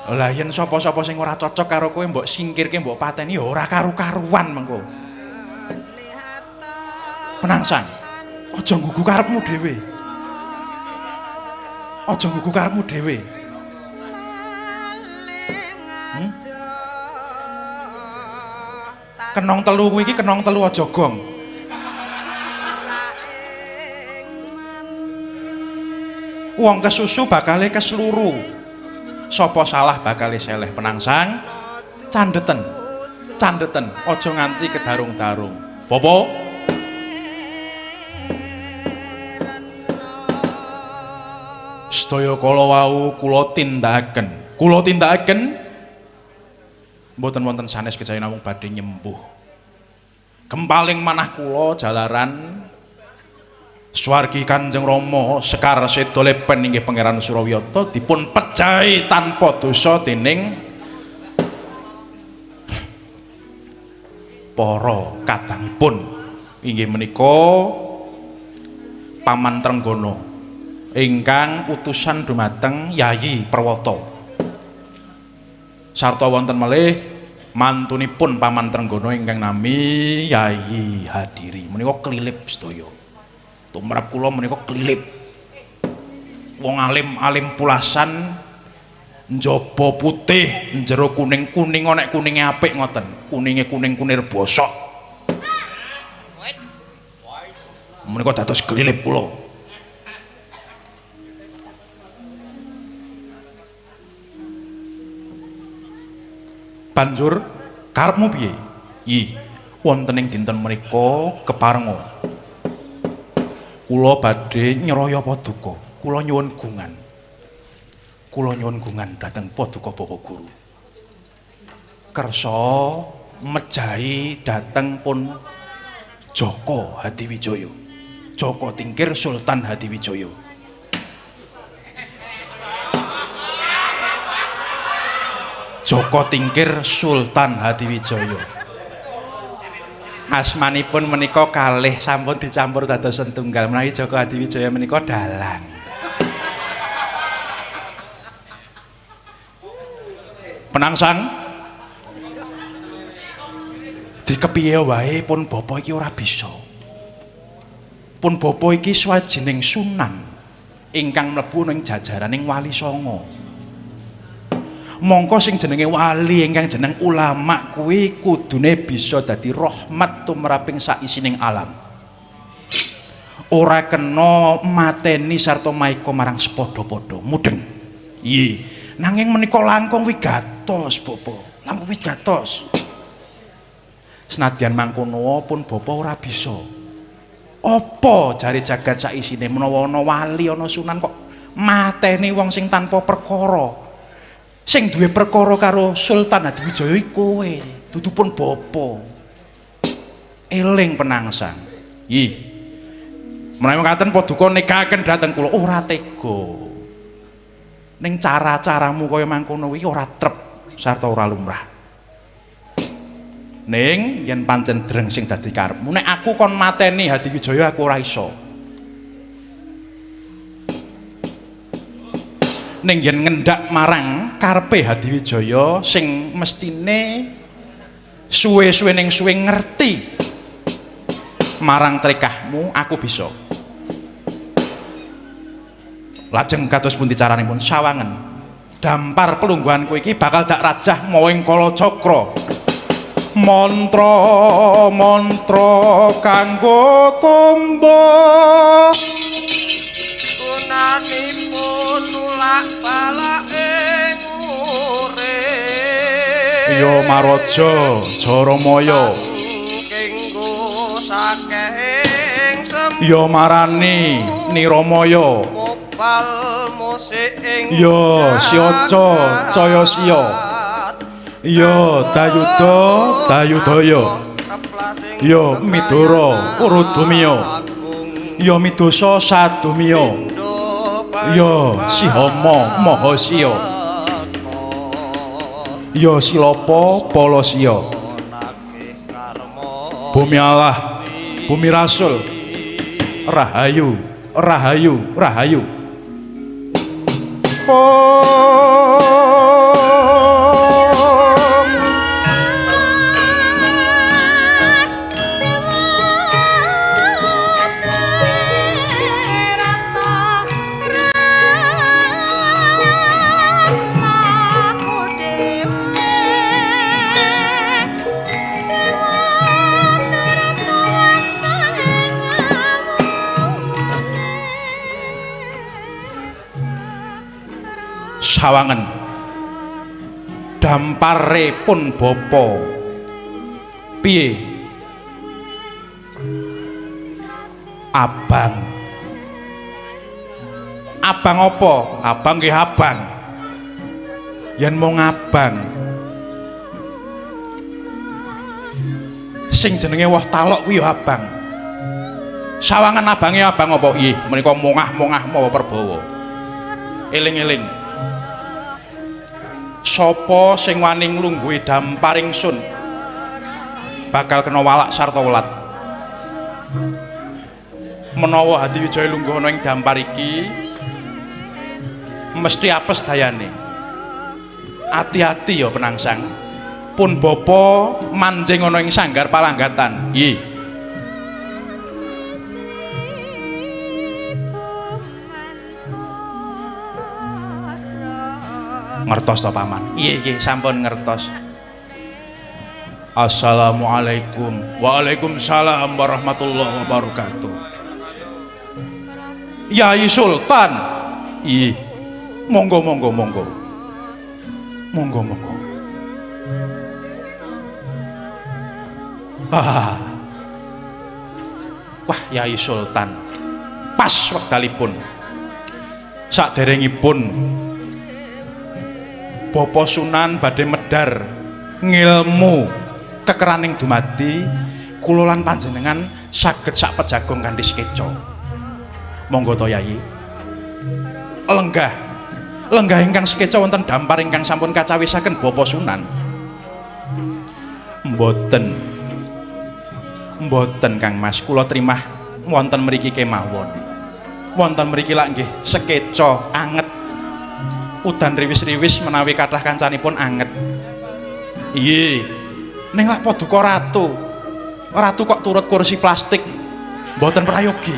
Lah yen sapa-sapa sing ora cocok karo kowe mbok singkirke mbok pateni ya ora karu-karuan mengko. Penangsang, aja nggugu karepmu dhewe. Aja nggugu karepmu dhewe. Kenong telu kuwi iki kenong telu aja gong. Wong kesusu bakale kesluru. Sapa salah bakale seleh. Penangsang, candheten. Candheten, aja nganti kedarung-darung. Bapak, sedaya kala wau kula tindakaken. Kula tindakaken mboten wonten sanes kejawi namung badhe nyembuh. Gempaling manah kula jalaran swargi Kanjeng Rama Sekar Seda Lepen inggih Pangeran Surawiyata dipun pejahi tanpa dosa dening para kadangipun. Pun inggih menika Paman Trenggono ingkang utusan dumateng Yayi Perwata. Sarta wonten malih mantunipun Paman Trenggono ingkang nami Yayi Hadiri. Menika klilip sedaya. Tumrap kula menika klilip. Wong alim-alim pulasan njaba putih, njero kuning, kuning nek kuninge apik ngoten. Kuninge kuning kunir bosok. Menika dados klilip kula. Banjur karepmu piye? Ih, wonten ing dinten menika keparenga kula badhe nyraya paduka. Kula nyuwun gungan. Kula nyuwun gungan dhateng paduka Bapak Guru. Kersa mejahi dhateng pun Joko Hadiwijaya. Joko Tingkir Sultan Hadiwijaya. Joko Tingkir Sultan Hadiwijaya. Asmanipun menika kalih sampun dicampur dados setunggal. Menawi Joko Hadiwijaya menika dalang. Penangsang dikepiye wae pun bapa iki ora bisa. Pun bapa iki swajining sunan ingkang mlebu ning jajaraning Wali Songo. Mongko sing jenenge wali ingkang jeneng ulama kuwi kudune bisa dadi rahmat tumraping saisining alam. Ora kena mateni sarta maika marang sepadha-padha. Mudeng. Iya. Nanging menika langkung wigatos, Bapak. Langkung wigatos. Senadyan mangkono pun bapa ora bisa. Apa jare jagat saisine menawa ana wali ana sunan kok mateni wong sing tanpa perkara. Sing duwe perkara karo Sultan Hadiwijaya iku kowe, dudu pun bapa. Eling penangsang. Ih. Menawi mekaten paduka nikahaken dhateng kula ora tega. Ning cara-caramu kaya mangkono kuwi ora trep sarta ora lumrah. Ning yen pancen dreng sing dadi karepmu, nek aku kon mateni Hadiwijaya aku ora iso. Ning yen ngendak marang karepe Hadiwijaya sing mestine suwe-suwe ning suwe ngerti marang trekahmu aku bisa. Lajeng kados pundi caranipun sawangen dampar pelungguhanku iki bakal dak rajah mawa ing Kalacakra. Mantra mantra kanggo tombo gunanipun nulak balake urip. Ya Maraja Jaramaya kenggo saking semu. Ya marani Niramaya mobal musik ing ya Siaca Caya Siya. Ya Dayuda Dayudaya. Ya Midara Urudumiya. Ya Midasa Sadumiya. Ya Sihama Mahasiya. Ya Silapa Palasiya. Bumi Allah, bumi Rasul. Rahayu, rahayu, rahayu. Sawangen dampare pun bapa piye abang abang apa abang nggih abang yen mung abang sing jenenge woh talok kuwi ya abang sawangen abange abang apa nggih menika mongah-mongah mawa perbawa eling-eling sapa sing wani nglungguhi dampar ingsun bakal kena walak sarta welat. Menawa Hadiwijaya lungguh ana ing dampar iki mesti apes dayane. Ati-ati ya Penangsang. Pun bapa manjing ana ing sanggar palanggatan. Nggih. Ngertos to paman? Iya, iya, sampun ngertos. Assalamualaikum. Waalaikumsalam warahmatullahi wabarakatuh. Yai Sultan. Iya. Monggo monggo monggo. Monggo monggo. Ah. Wah, Yai Sultan. Pas wekdalipun. Saderengipun Bapak Sunan badhe medhar ngilmu kekeraning dumadi, kula lan panjenengan saged sak pejagong kanthi sekeca. Monggo to Yai. Lenggah. Lenggah ingkang sekeca wonten dampar ingkang sampun kacawisaken Bapak Sunan. Mboten. Mboten Kang Mas, kula trimah wonten mriki kemawon. Wonten mriki lak nggih sekeca anget. Udan riwis-riwis menawi kathah kancanipun anget. Iya. Ning lah paduka ratu. Ratu kok turut kursi plastik. Mboten prayogi.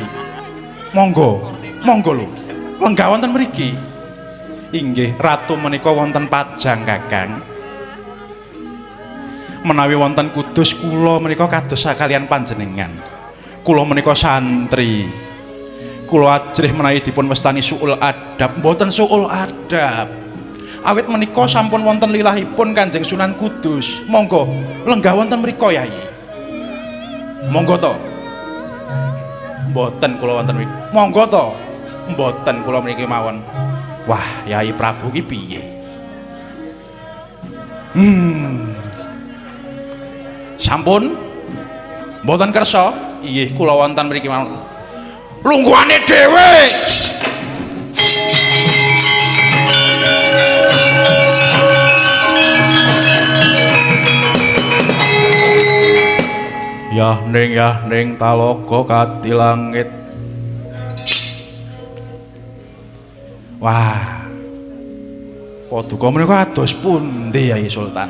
Monggo, monggo lho. Lenggah wonten mriki. Inggih, ratu menika wonten Pajang, Kakang. Menawi wonten Kudus kula menika kados sakalian panjenengan. Kula menika santri. Kula ajrih menawi dipun wastani suul adab, mboten suul adab. Awit menika sampun wonten lilahipun Kanjeng Sunan Kudus. Monggo lenggah wonten mriku Yai. Monggo to. Mboten kula wonten mriki. Monggo to. Mboten kula mriki mawon. Wah, Yai Prabu ki piye? Sampun mboten kersa? Inggih, kula wonten mriki mawon. Lungguhane dhewe. Yah ning talaga kati langit. Wah. Paduka menika ados pundi Yai Sultan?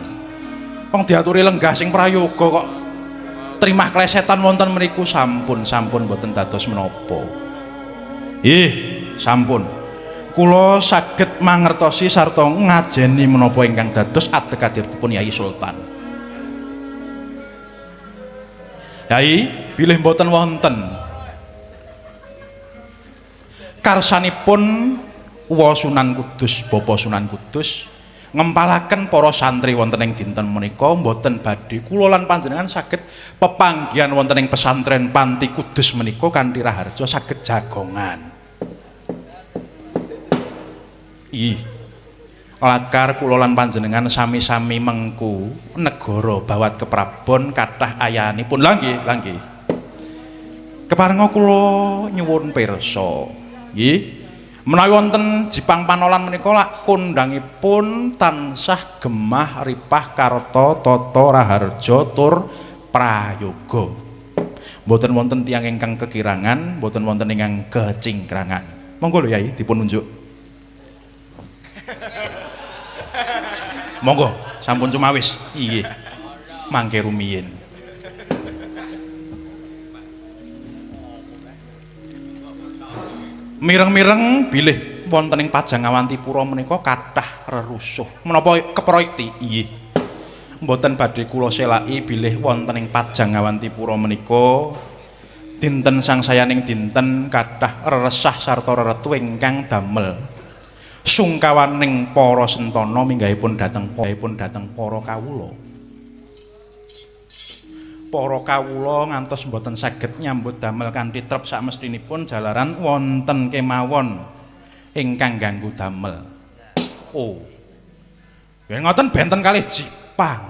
Wong diaturi lenggah sing prayoga kok trimah klesetan wonten mriku. Sampun sampun mboten dados menapa. Ih, sampun. Kula saged mangertosi sarta ngajeni menapa ingkang dados adeg-adegipun Yai Sultan. Yai, bilih mboten wonten karsanipun Uwa Sunan Kudus, Bapak Sunan Kudus ngempalaken para santri wonten ing dinten menika mboten badhe kula lan panjenengan saged pepanggihan wonten ing pesantren Panti Kudus menika kanthi raharja saged jagongan. Ih, lakar kula lan panjenengan sami-sami mengku negara bawat keprabon kathah ayahanipun. Lha nggih, lha nggih. Keparenga kula nyuwun pirsa. Nggih. Menawi wonten Jipang Panolan menika lak kondhangipun tansah gemah ripah karta tata raharja tur prayoga. Mboten wonten tiyang ingkang kekirangan, mboten wonten ingkang kecingkrangan. Monggo lho Yai dipun unjuk. Monggo, sampun cumawis. Inggih. Mangke rumiyin. Mireng-mireng bilih wonten ing Pajang Awantipura menika kathah rerusuh. Menapa keproyekti? Inggih. Mboten badhe kula selaki bilih wonten ing Pajang Awantipura menika dinten sangsayaning dinten kathah reresah sarta reretu ingkang damel sungkawaning para sentana minggahipun dhateng para kawula. Para kawula ngantos mboten saged nyambut damel kanthi trep sakmestinipun jalaran wonten kemawon ingkang ganggu damel. Oh. Yen ngoten benten kalih Jipang.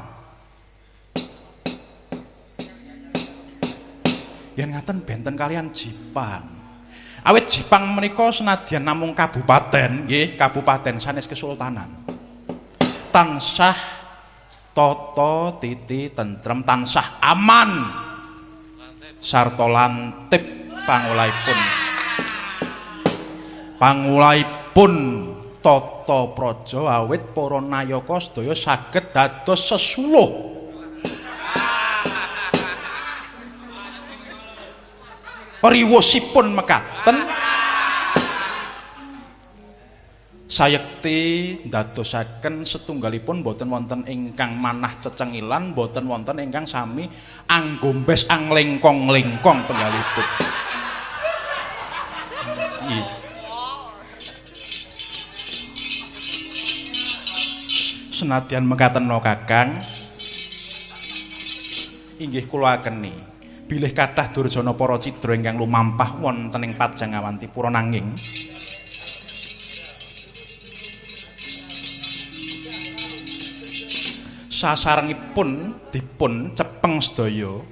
Yen ngaten benten kalian Jipang. Awit Jipang menika senadyan namung kabupaten, nggih, kabupaten sanes kesultanan. Tansah tata titi tentrem, tansah aman sarta lantip. Pangolahipun. Pangolahipun tata praja awit para nayaka sedaya saged dados sesuluh. Riwusipun mekaten sayekti ndadosaken setunggalipun boten wonten ingkang manah cecengilan, boten wonten ingkang sami anggombes anglengkong-lengkong penggalipun. Senadyan mekaten Kakang, inggih kula akeni bilih kathah durjana para cidra ingkang lumampah wonten ing Pajang Awantipura, nanging sasarengipun dipun cepeng sedaya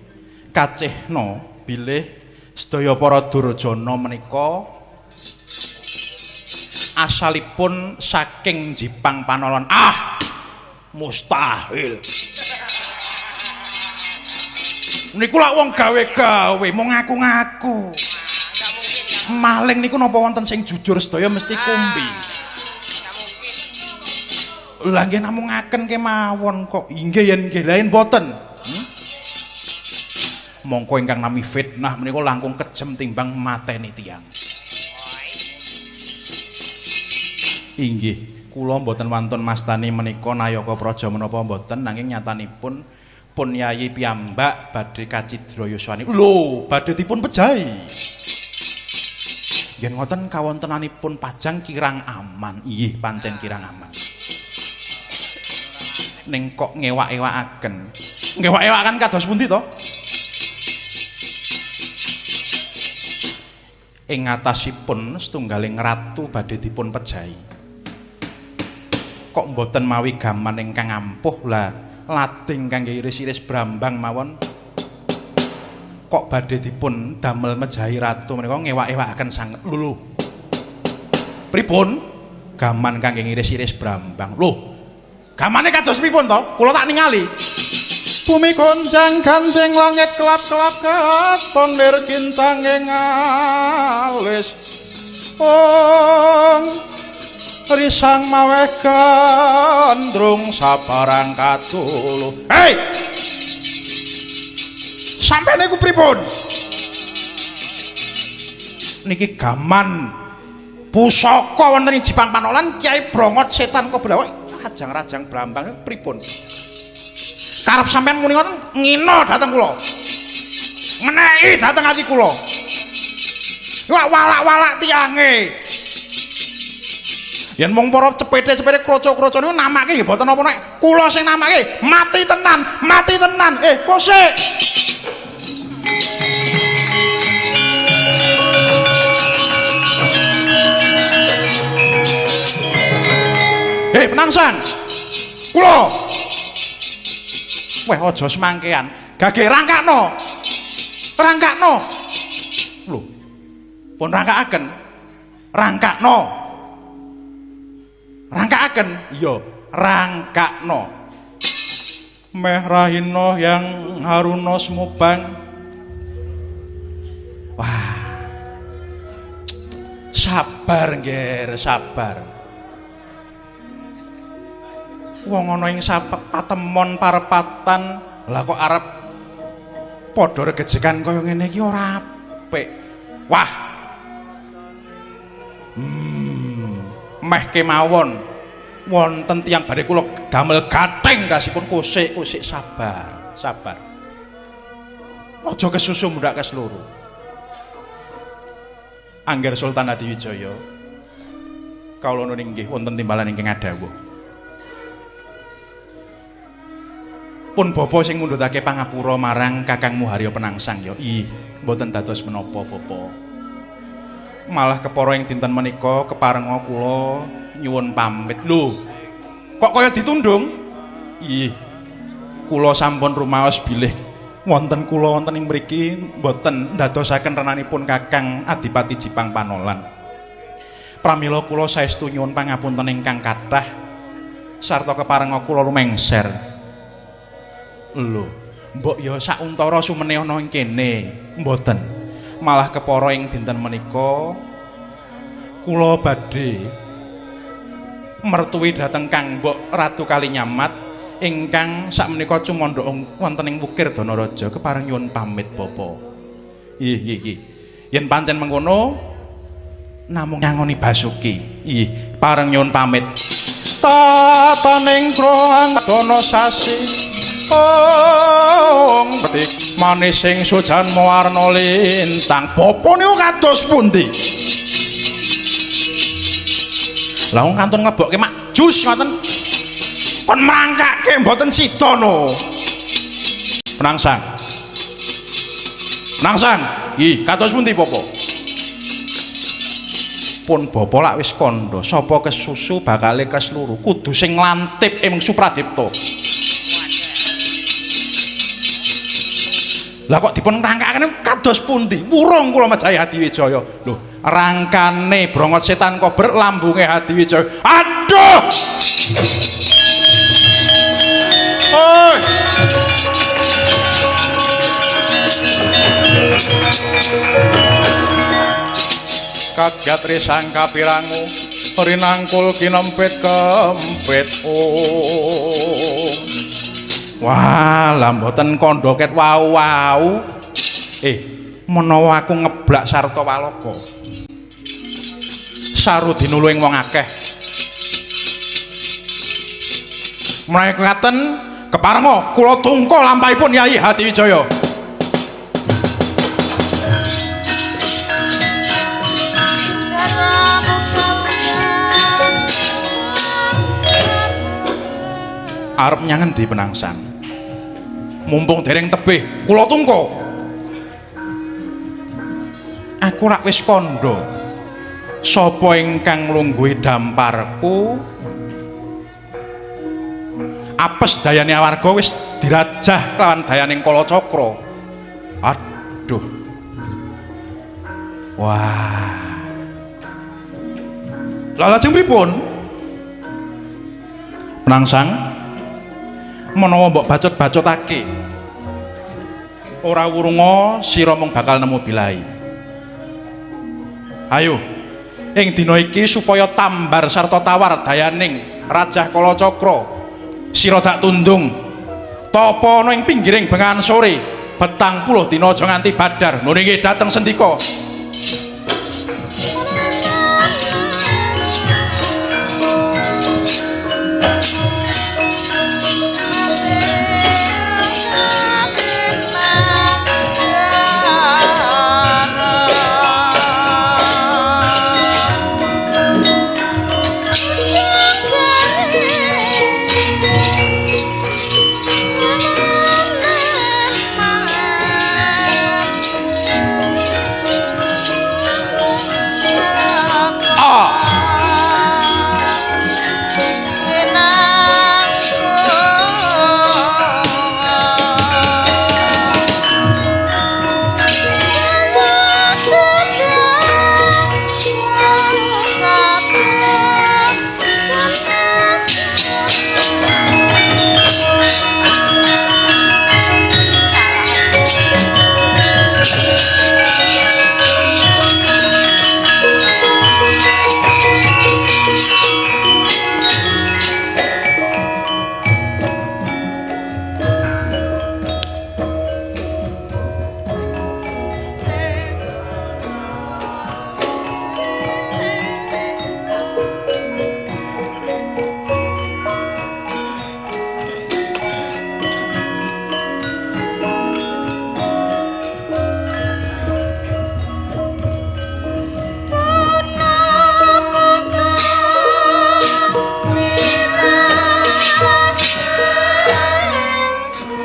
kacihna bilih sedaya para durjana menika asalipun saking Jipang Panolon. Ah, mustahil. Niku lak wong gawe-gawe, mung ngaku-ngaku. Maling niku napa wonten sing jujur sedaya mesti kumbi. Lah nggih namung ngaken kemawon kok. Inggih yen nggih, lha yen boten. Mongko ingkang nami fitnah menika langkung kejem timbang mateni tiyang. Inggih, kula mboten wantun mastani menika nayaka praja menapa mboten, nanging nyatanipun pun yayi piyambak badhe kacidra yuswani. Lho, badhe dipun pejahi. Yen ngoten kawontenanipun Pajang kirang aman. Inggih, pancen kirang aman. Ning kok ngewak-ewakaken. Ngewak-ewakan kados pundi to? Ing ngatasipun setunggaling ratu badhe dipun pejahi. Kok mboten mawi gaman ingkang ampuh lah lading kangge iris-iris brambang mawon kok badhe dipun damel mejahi ratu menika ngewak-ewakaken sanget. Lho, pripun gaman kangge ngiris-iris brambang? Lho, gamane kados pripun to? Kula tak ningali. Bumi goncang ganjing langit kelap-kelap katon lir kincange ngalis. Ong risang maweh gandrung sabarang katulu. Hei! Sampeyan niku pripun? Niki gaman pusaka wonten ing Jipang Panolan Kyai Brongot Setan Kobra. Rajang-rajang brambang pripun? Karep sampean muni ngoten ngina dhateng kula. Ngeneki dhateng ati kula. Wah walak-walak tiange. Yen mung para cepete-cepete kroco-kroco niku namake nggih boten napa nek kula sing namake mati tenan, mati tenan. Kosik. Penangsang. Kula. Weh aja semangkean. Gage rangkakno. Rangkakno. Lho. Pun rangkakaken. Rangkakno. Rangkakaken. Iya, rangkakno. Meh rahina yang haruna semubang. Wah. Sabar ngger, sabar. Wong ana ing patemon parepatan, lah kok arep padha regejekan kaya ngene iki ora apik. Wah. Meh kemawon wonten tiyang badhe kula damel gathing ndasipun kosik-kosik. Sabar, sabar. Aja kesusu mundhak kesluru. Angger Sultan Hadiwijaya kawula nuwun inggih wonten timbalan ingkang adhawuh. Pun bapa sing mundhutake pangapura marang Kakangmu Harya Penangsang ya. Ih, mboten dados menapa bapa. Malah kepara ing dinten menika keparenga kula nyuwun pamit. Lho, kok kaya ditundung? Ih, kula sampun rumaos bilih wonten kula wonten ing mriki mboten ndadosaken renanipun Kakang Adipati Jipang Panolan. Pramila kula saestu nyuwun pangapunten ingkang kathah sarta keparenga kula lumengser. Lho, mbok ya sauntara sumene ana ing kene. Mboten. Malah kepara ing dinten menika kula badhe mertuwi dhateng Kang Mbok Ratu Kalinyamat ingkang sakmenika cumandha wonten ing Wukir Danaraja kepareng nyuwun pamit bapa. Nggih, nggih, nggih. Yen pancen mengkono namung nyangoni Basuki. Nggih, pareng nyuwun pamit. Tataning kroang dana sasi ong betik manis sing sujan warna lintang. Bapa niku kados pundi? Lah wong kantun nglebokke mak jus ngoten. Kon mrangkake mboten sida no. Penangsang. Penangsang. Nggih, kados pundi bapa? Pun bapa lak wis kandha, sapa kesusu bakale kesluru, kudu sing nglantip ing Supradipta. Lah kok dipun rangkakake kados pundi? Wurung kula mejahi Hadiwijaya. Lho, rangkane brongot setan kober lambunge Hadiwijaya. Aduh! Oi! Kaget risang kapirangu rinangkul kinempit kempit. Oh. Wah, lah mboten kandha ket wau-wau. Menawa aku ngeblak sarta waloka. Saru dinulu ing wong akeh. Menawi ngaten keparenga kula tungka lampahipun Yayi Hadiwijaya. Arep nyang endi Penangsang? Mumpung dereng tebih, kula tungka. Aku rak wis kandha. Sapa ingkang nglungguhi damparku? Apes dayane awarga wis dirajah kelawan dayaning Kalacakra. Aduh. Wah. Lah lajeng pripun? Penangsang, menawa mbok bacot-bacotake ora wurunga sira mung bakal nemu bilai. Ayo ing dina iki supaya tambar sarta tawar dayaning Rajah Kalacakra, sira dak tundung tapa ana ing pinggiring bengahan sore 40 dina aja nganti badar. Lho niki dateng sendika.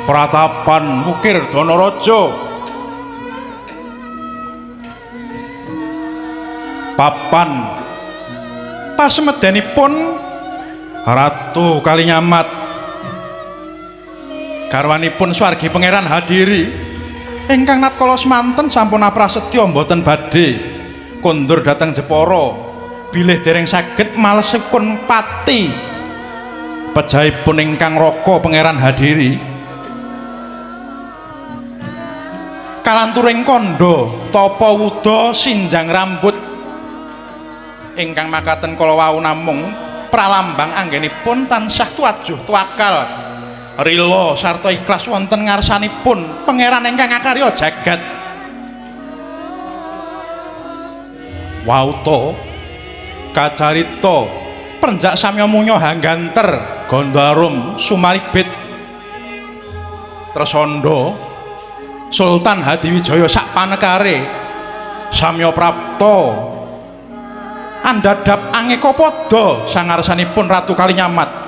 Pratapan Wukir Danaraja papan pasemedhenipun Ratu Kalinyamat garwanipun swargi Pangeran Hadiri ingkang natkala semanten sampun aprasetya mboten badhe kondur dhateng Jepara bilih dereng saged malesipun pati pejahipun ingkang raka Pangeran Hadiri. Kalanturing kandha tapa wuda sinjang rambut ingkang makaten kala wau namung pralambang anggenipun tansah tuwajuh tuwakal rila sarta ikhlas wonten ngarsanipun pangeran ingkang akarya jagat. Wauta kacarita prenjak samya munya hangganter Gondarum sumaribit Tresandha Sultan Hadiwijaya sak panekare samya prapta andhadhap angeka pada sangarsanipun Ratu Kalinyamat.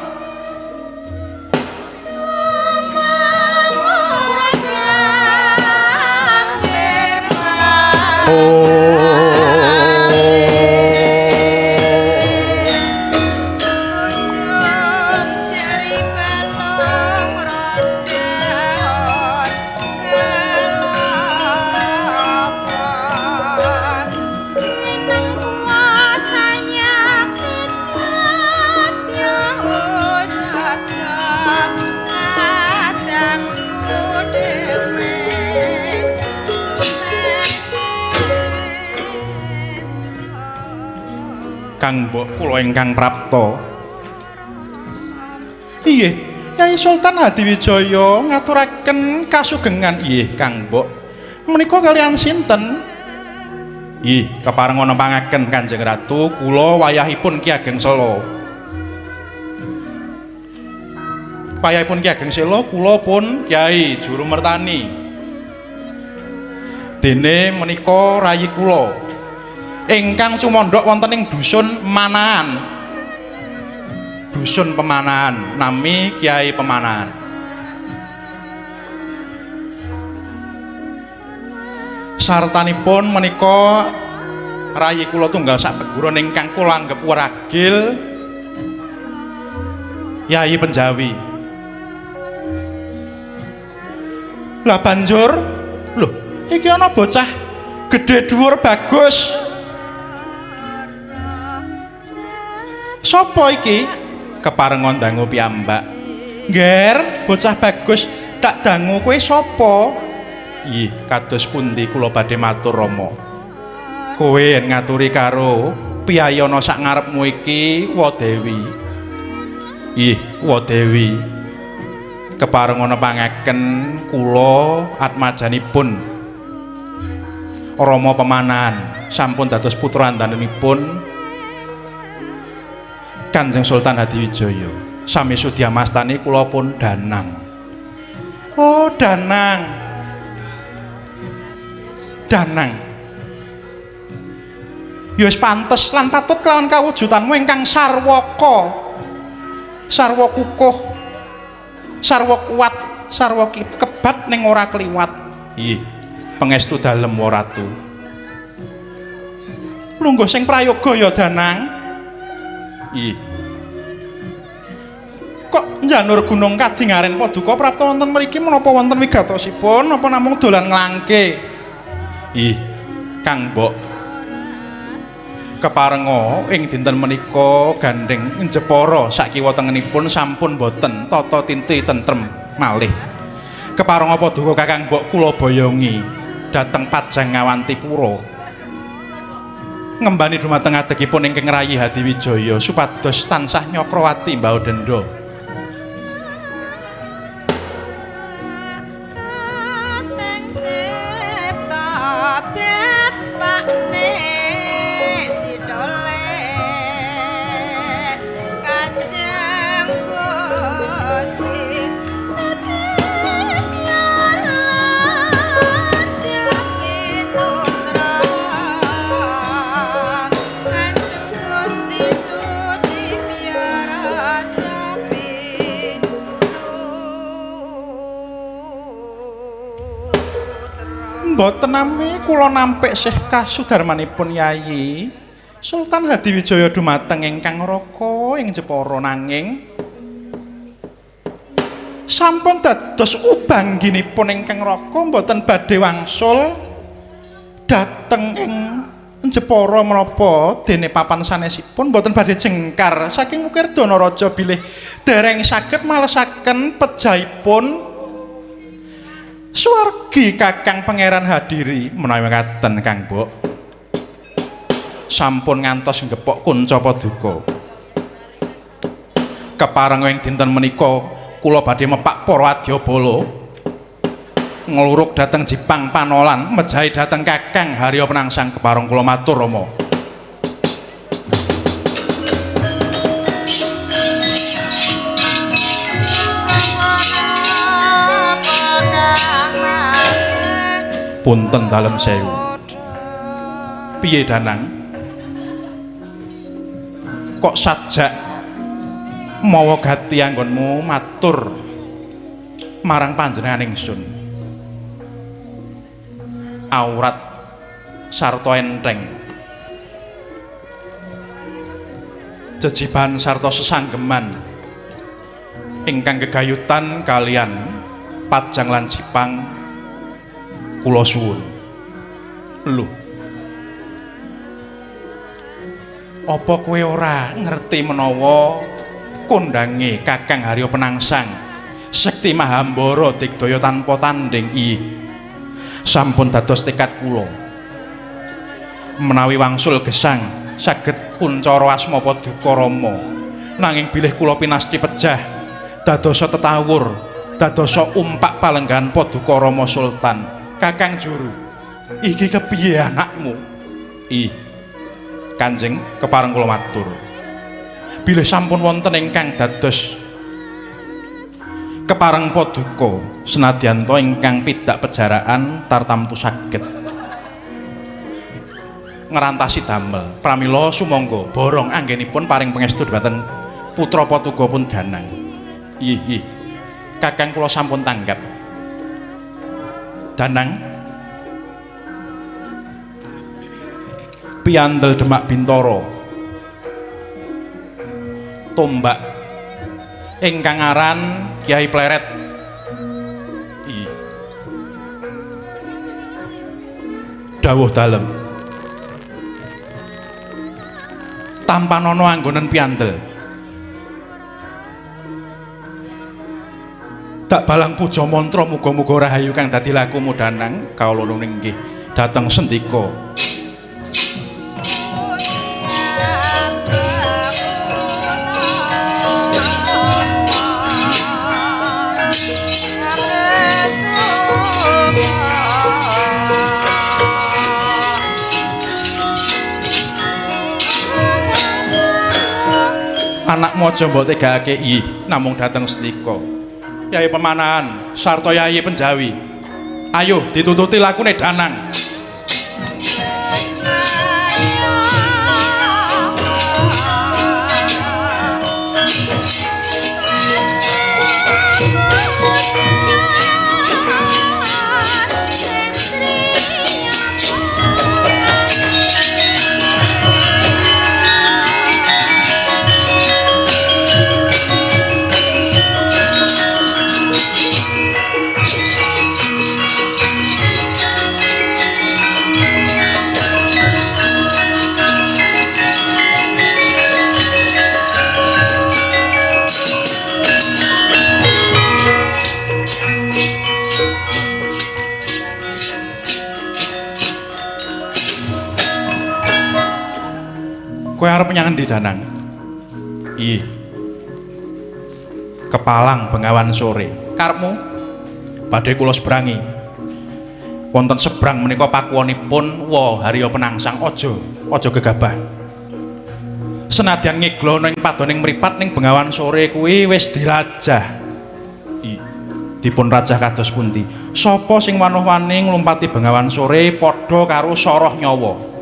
Kang mbok kula ingkang prapta. Inggih, Kyai Sultan Hadiwijaya ngaturaken kasugengan. Inggih, Kang mbok. Menika kalian sinten? Inggih, keparenga nempangaken Kanjeng Ratu kula wayahipun Ki Ageng Sela. Wayahipun Ki Ageng Sela kula pun Kyai Juru Mertani. Dene menika rayi kula ingkang sumandhak wonten ing dusun Manahan. Dusun Pemanahan, nami Kyai Pemanahan. Sartanipun menika rayi kula tunggal sak peguron ingkang kula anggep weragil Yayi Penjawi. Lah banjur, lho, iki ana bocah gedhe dhuwur bagus. Sopo iki? Keparenga dangu piyambak. Ngger, bocah bagus, tak dangu kowe sapa? Ih, kados pundi kula badhe matur Rama. Kowe yen ngaturi karo piyayana sak ngarepmu iki Wadewi. Ih, Wadewi. Keparenga nepangaken kula atmajanipun Rama Pemanahan sampun dados putra andanipun Kanjeng Sultan Hadiwijaya. Sami sudyamastani kula pun Danang. Oh, Danang. Danang. Ya wis pantes lan patut kelawan kawujudanmu ingkang sarwaka. Sarwa kukuh. Sarwa kuat, sarwa kebat ning ora kliwat. Ih, pangestu dalem wa ratu. Lungguh sing prayoga ya Danang. Ih. Kok njanur gunung kadingaren paduka prapta wonten mriki menapa wonten wigatosipun napa namung dolan nglangke? Ih, Kang Mbok. Keparenga ing dinten menika gandheng Jepara sakiwa tengenipun sampun boten tata tinti tentrem malih. Keparenga paduka Kakang Mbok kula boyongi dhateng Pajang Ngawantipura. Ngembani dumateng adegipun ingkang Rayi Hadiwijaya supados tansah nyakrawati mbau denda. Mboten nami kula nampik sih kasudarmanipun Yayi Sultan Hadiwijaya dumateng ingkang raka ing Jepara nanging sampun dados ubangginipun ingkang raka mboten badhe wangsul dhateng ing Jepara menapa dene papan sanesipun mboten badhe jengkar saking Ukir Danaraja bilih dereng saged malesaken pejahipun Swargi Kakang Pangeran Hadiri menawi mekaten Kang Mbok. Sampun ngantos nggepok kunca paduka. Kepareng ing dinten menika kula badhe mepak para adyabala ngluruk dhateng Jipang Panolan mejahi dhateng Kakang Harya Penangsang. Kepareng kula matur Rama. Punten dalem sewu. Piye Danang? Kok sajak mawa gati anggonmu matur marang panjenengan ingsun? Aurat sarta enteng, jejiban sarta sesanggeman ingkang gegayutan kalian Pajang lan Jipang kula suwun. Lho, apa kowe ora ngerti menawa kondange Kakang Harya Penangsang sekti Mahambara digdaya tanpa tanding? Iya, sampun dados tekad kula menawi wangsul gesang saged kuncara asma paduka Rama, nanging bilih kula pinasti pejah dadosa tetawur, dadosa umpak palenggahan paduka Rama Sultan. Kakang Juru, iki kepiye anakmu? Ih, Kanjeng, kepareng kula matur bilih sampun wonten ingkang dados kepareng paduka senadyan ta ingkang pidak pejaraan tartamtu saged ngrantasi damel. Pramila sumangga borong anggenipun paring pangestu dhumateng putra paduka pun Danang. Ih, ih, Kakang kula sampun tanggap. Danang, piandel Demak Bintara tombak ingkang aran Kyai Pleret. Ih, dawuh dalem tampanana anggonen piandel. Tak balang puja mantra muga-muga rahayu kang dadi lakumu Danang. Kawula nuning inggih dhateng sendika. Anakmu aja mbok tegakake. Ih, namung dhateng sendika. Yai Pemanahan sarta Yai Penjawi, ayo ditututi lakune Danang. Kowe arep menyang endi Danang? Ih, Kepalang Bengawan Sore. Karepmu? Badhe kula sebrangi. Wonten sebrang menika pakuwonipun Wa Harya Penangsang. Aja, aja gegabah. Senadyan ngiglono ing padoning mripat ning Bengawan Sore kuwi wis dirajah. Ih, dipun rajah kados pundi? Sapa sing wanuh-wani nglumpati Bengawan Sore padha karo soroh nyawa.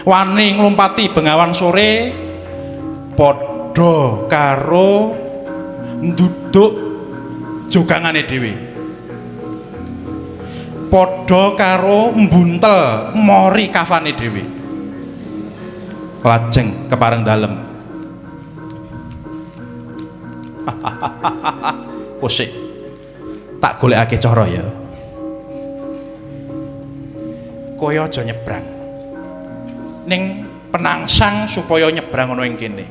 Wani nglumpati Bengawan Sore padha karo nduduk jogangane dhewe, padha karo mbuntel mori kafane dhewe. Lajeng kepareng dalem. Kusik, tak golekake cara ya. Kowe aja nyebrang ning Penangsang supaya nyebrang ana ing kene.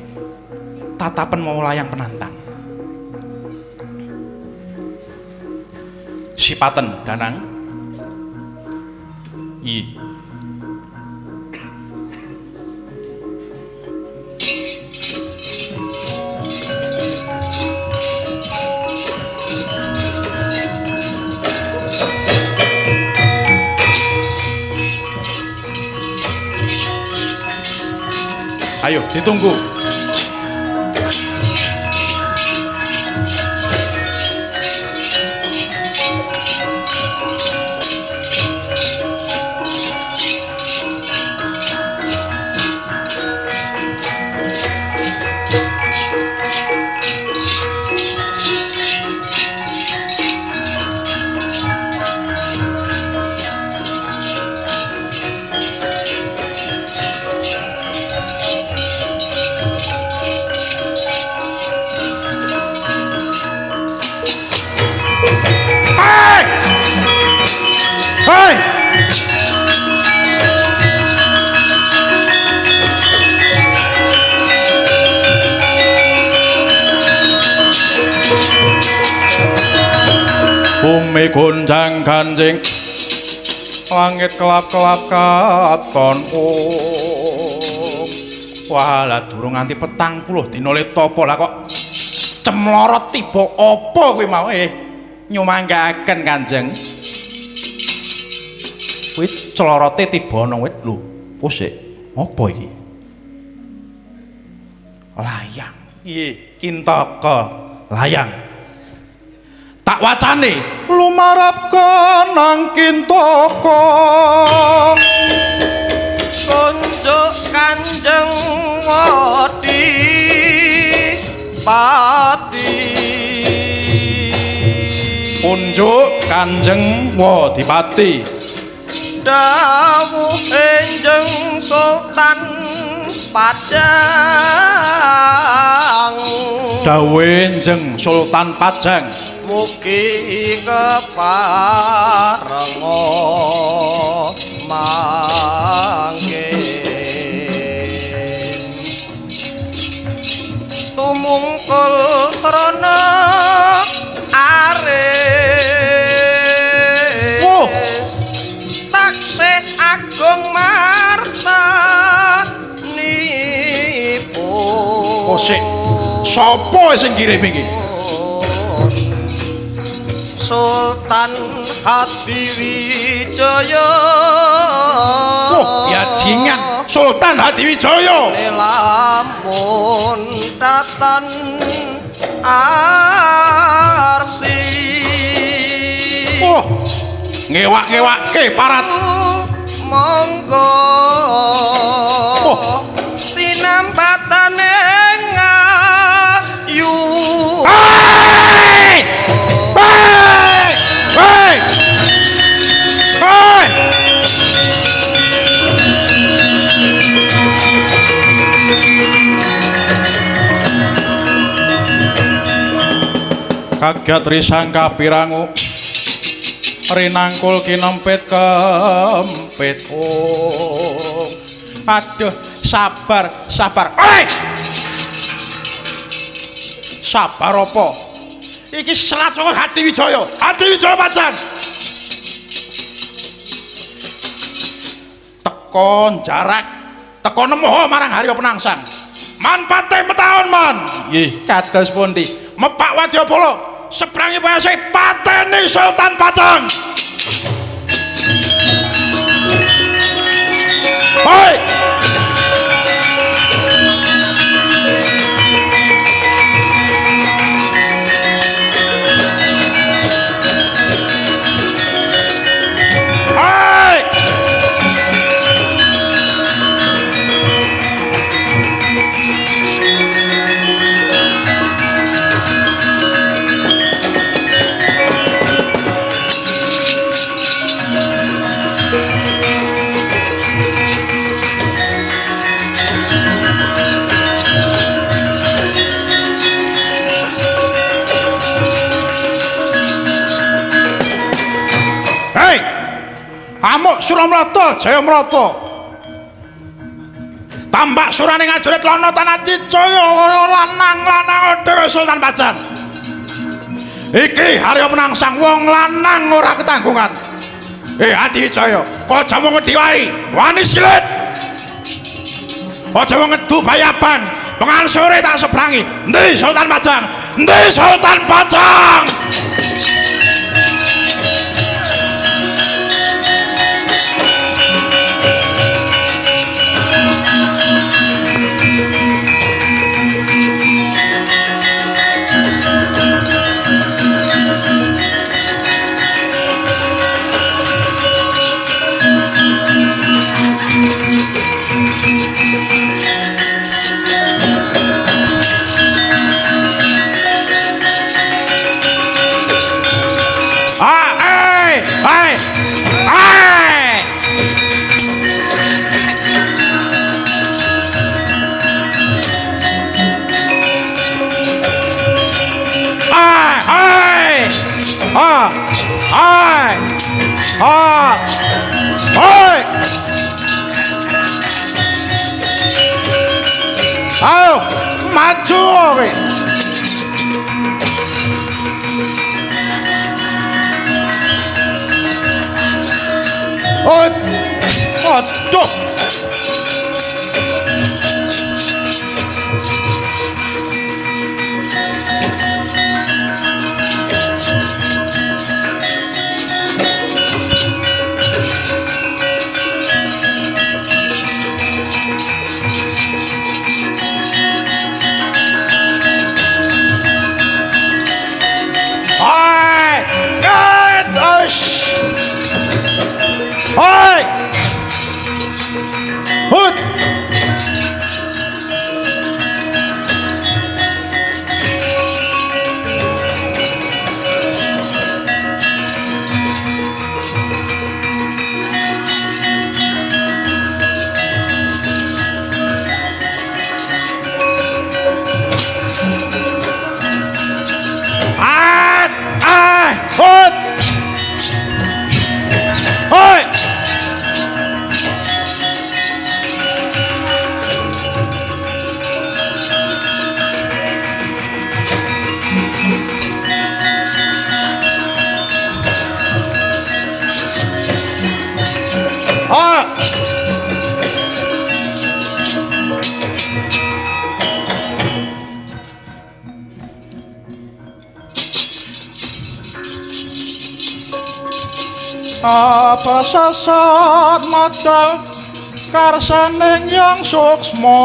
Tatapen mau layang penantang. Sipaten, Danang. Iya. Ayo, ditunggu. Hei! Bumi gonjang ganjing, langit kelap-kelap katon. Walah durung nganti 40 dina le tapa lah kok cemlorot tiba apa kuwi mau nyumanggaaken Kanjeng. Kuwi clorote tiba ana wit lho. Posik, apa iki? Layang. Iya, Kintaka layang. Tak wacane lumarap kanang Kintaka. Kunjuk Kanjeng Wadi Pati. Kunjuk Kanjeng Wadipati. Dawuh enjeng Sultan Pajang. Dawuh enjeng Sultan Pajang. Mugi keparenga mangke. Tumungkul srana aris. Oh. Taksih agung martanipun. Kosik, sapa sing kirim iki? Sultan Hadiwijaya. Oh, ya jingan Sultan Hadiwijaya. Lamun datan arsi. Oh, ngewak-ngewake parat. Monggo. Oh. Sinambatane ngayu. Hei! Hei! Hei! Hei! Kaget risang kapirangu rinangkul kinempit kempit. Oh. Aduh, sabar, sabar. Oi! Sabar apa? Iki serat saka Hadiwijaya. Hadiwijaya Pajang. Teko jarak, teko nemoho marang Harya Penangsang. Man pate metaun man. Nggih, kados pundi? Mepak wadyabala, sebrangi payase pateni Sultan Pajang. Hoi! Hoi! Hei! Amuk Suramrata Jayamrata. Tambak surane ngajurit lana tanah Cijaya lanang-lanang dhewe Sultan Pajang. Iki Harya Penangsang wong lanang ora ketanggungan. Adiwijaya, aja mung wedi wae, wani silit. Aja mung ngedu bayaban. Bengan sore tak sebrangi. Endi Sultan Pajang? Endi Sultan Pajang? Ah, eh, eh, eh. Ah, eh. Ah, eh. Ah, eh. Ayo, maju kowe. Oh, aduh. Hai, eh, Hoi! Hut! At! Ah! Hut! Hoi! Ah! Apa sasat modal karsaning yang suksma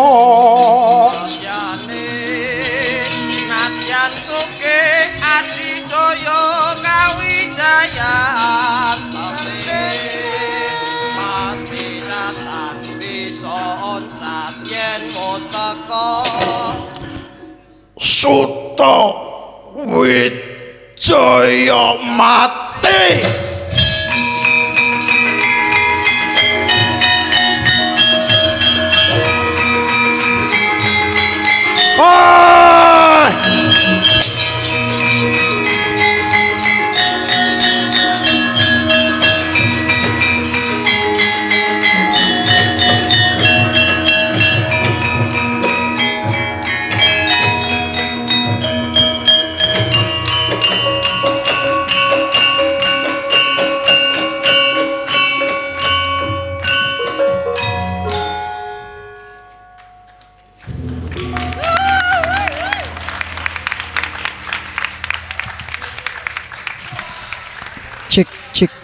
Yane nadyan sugih Adijaya kawijayan pasti datan bisa oncat yen mustaka Suta Wijaya mati. Oi! Cek cek.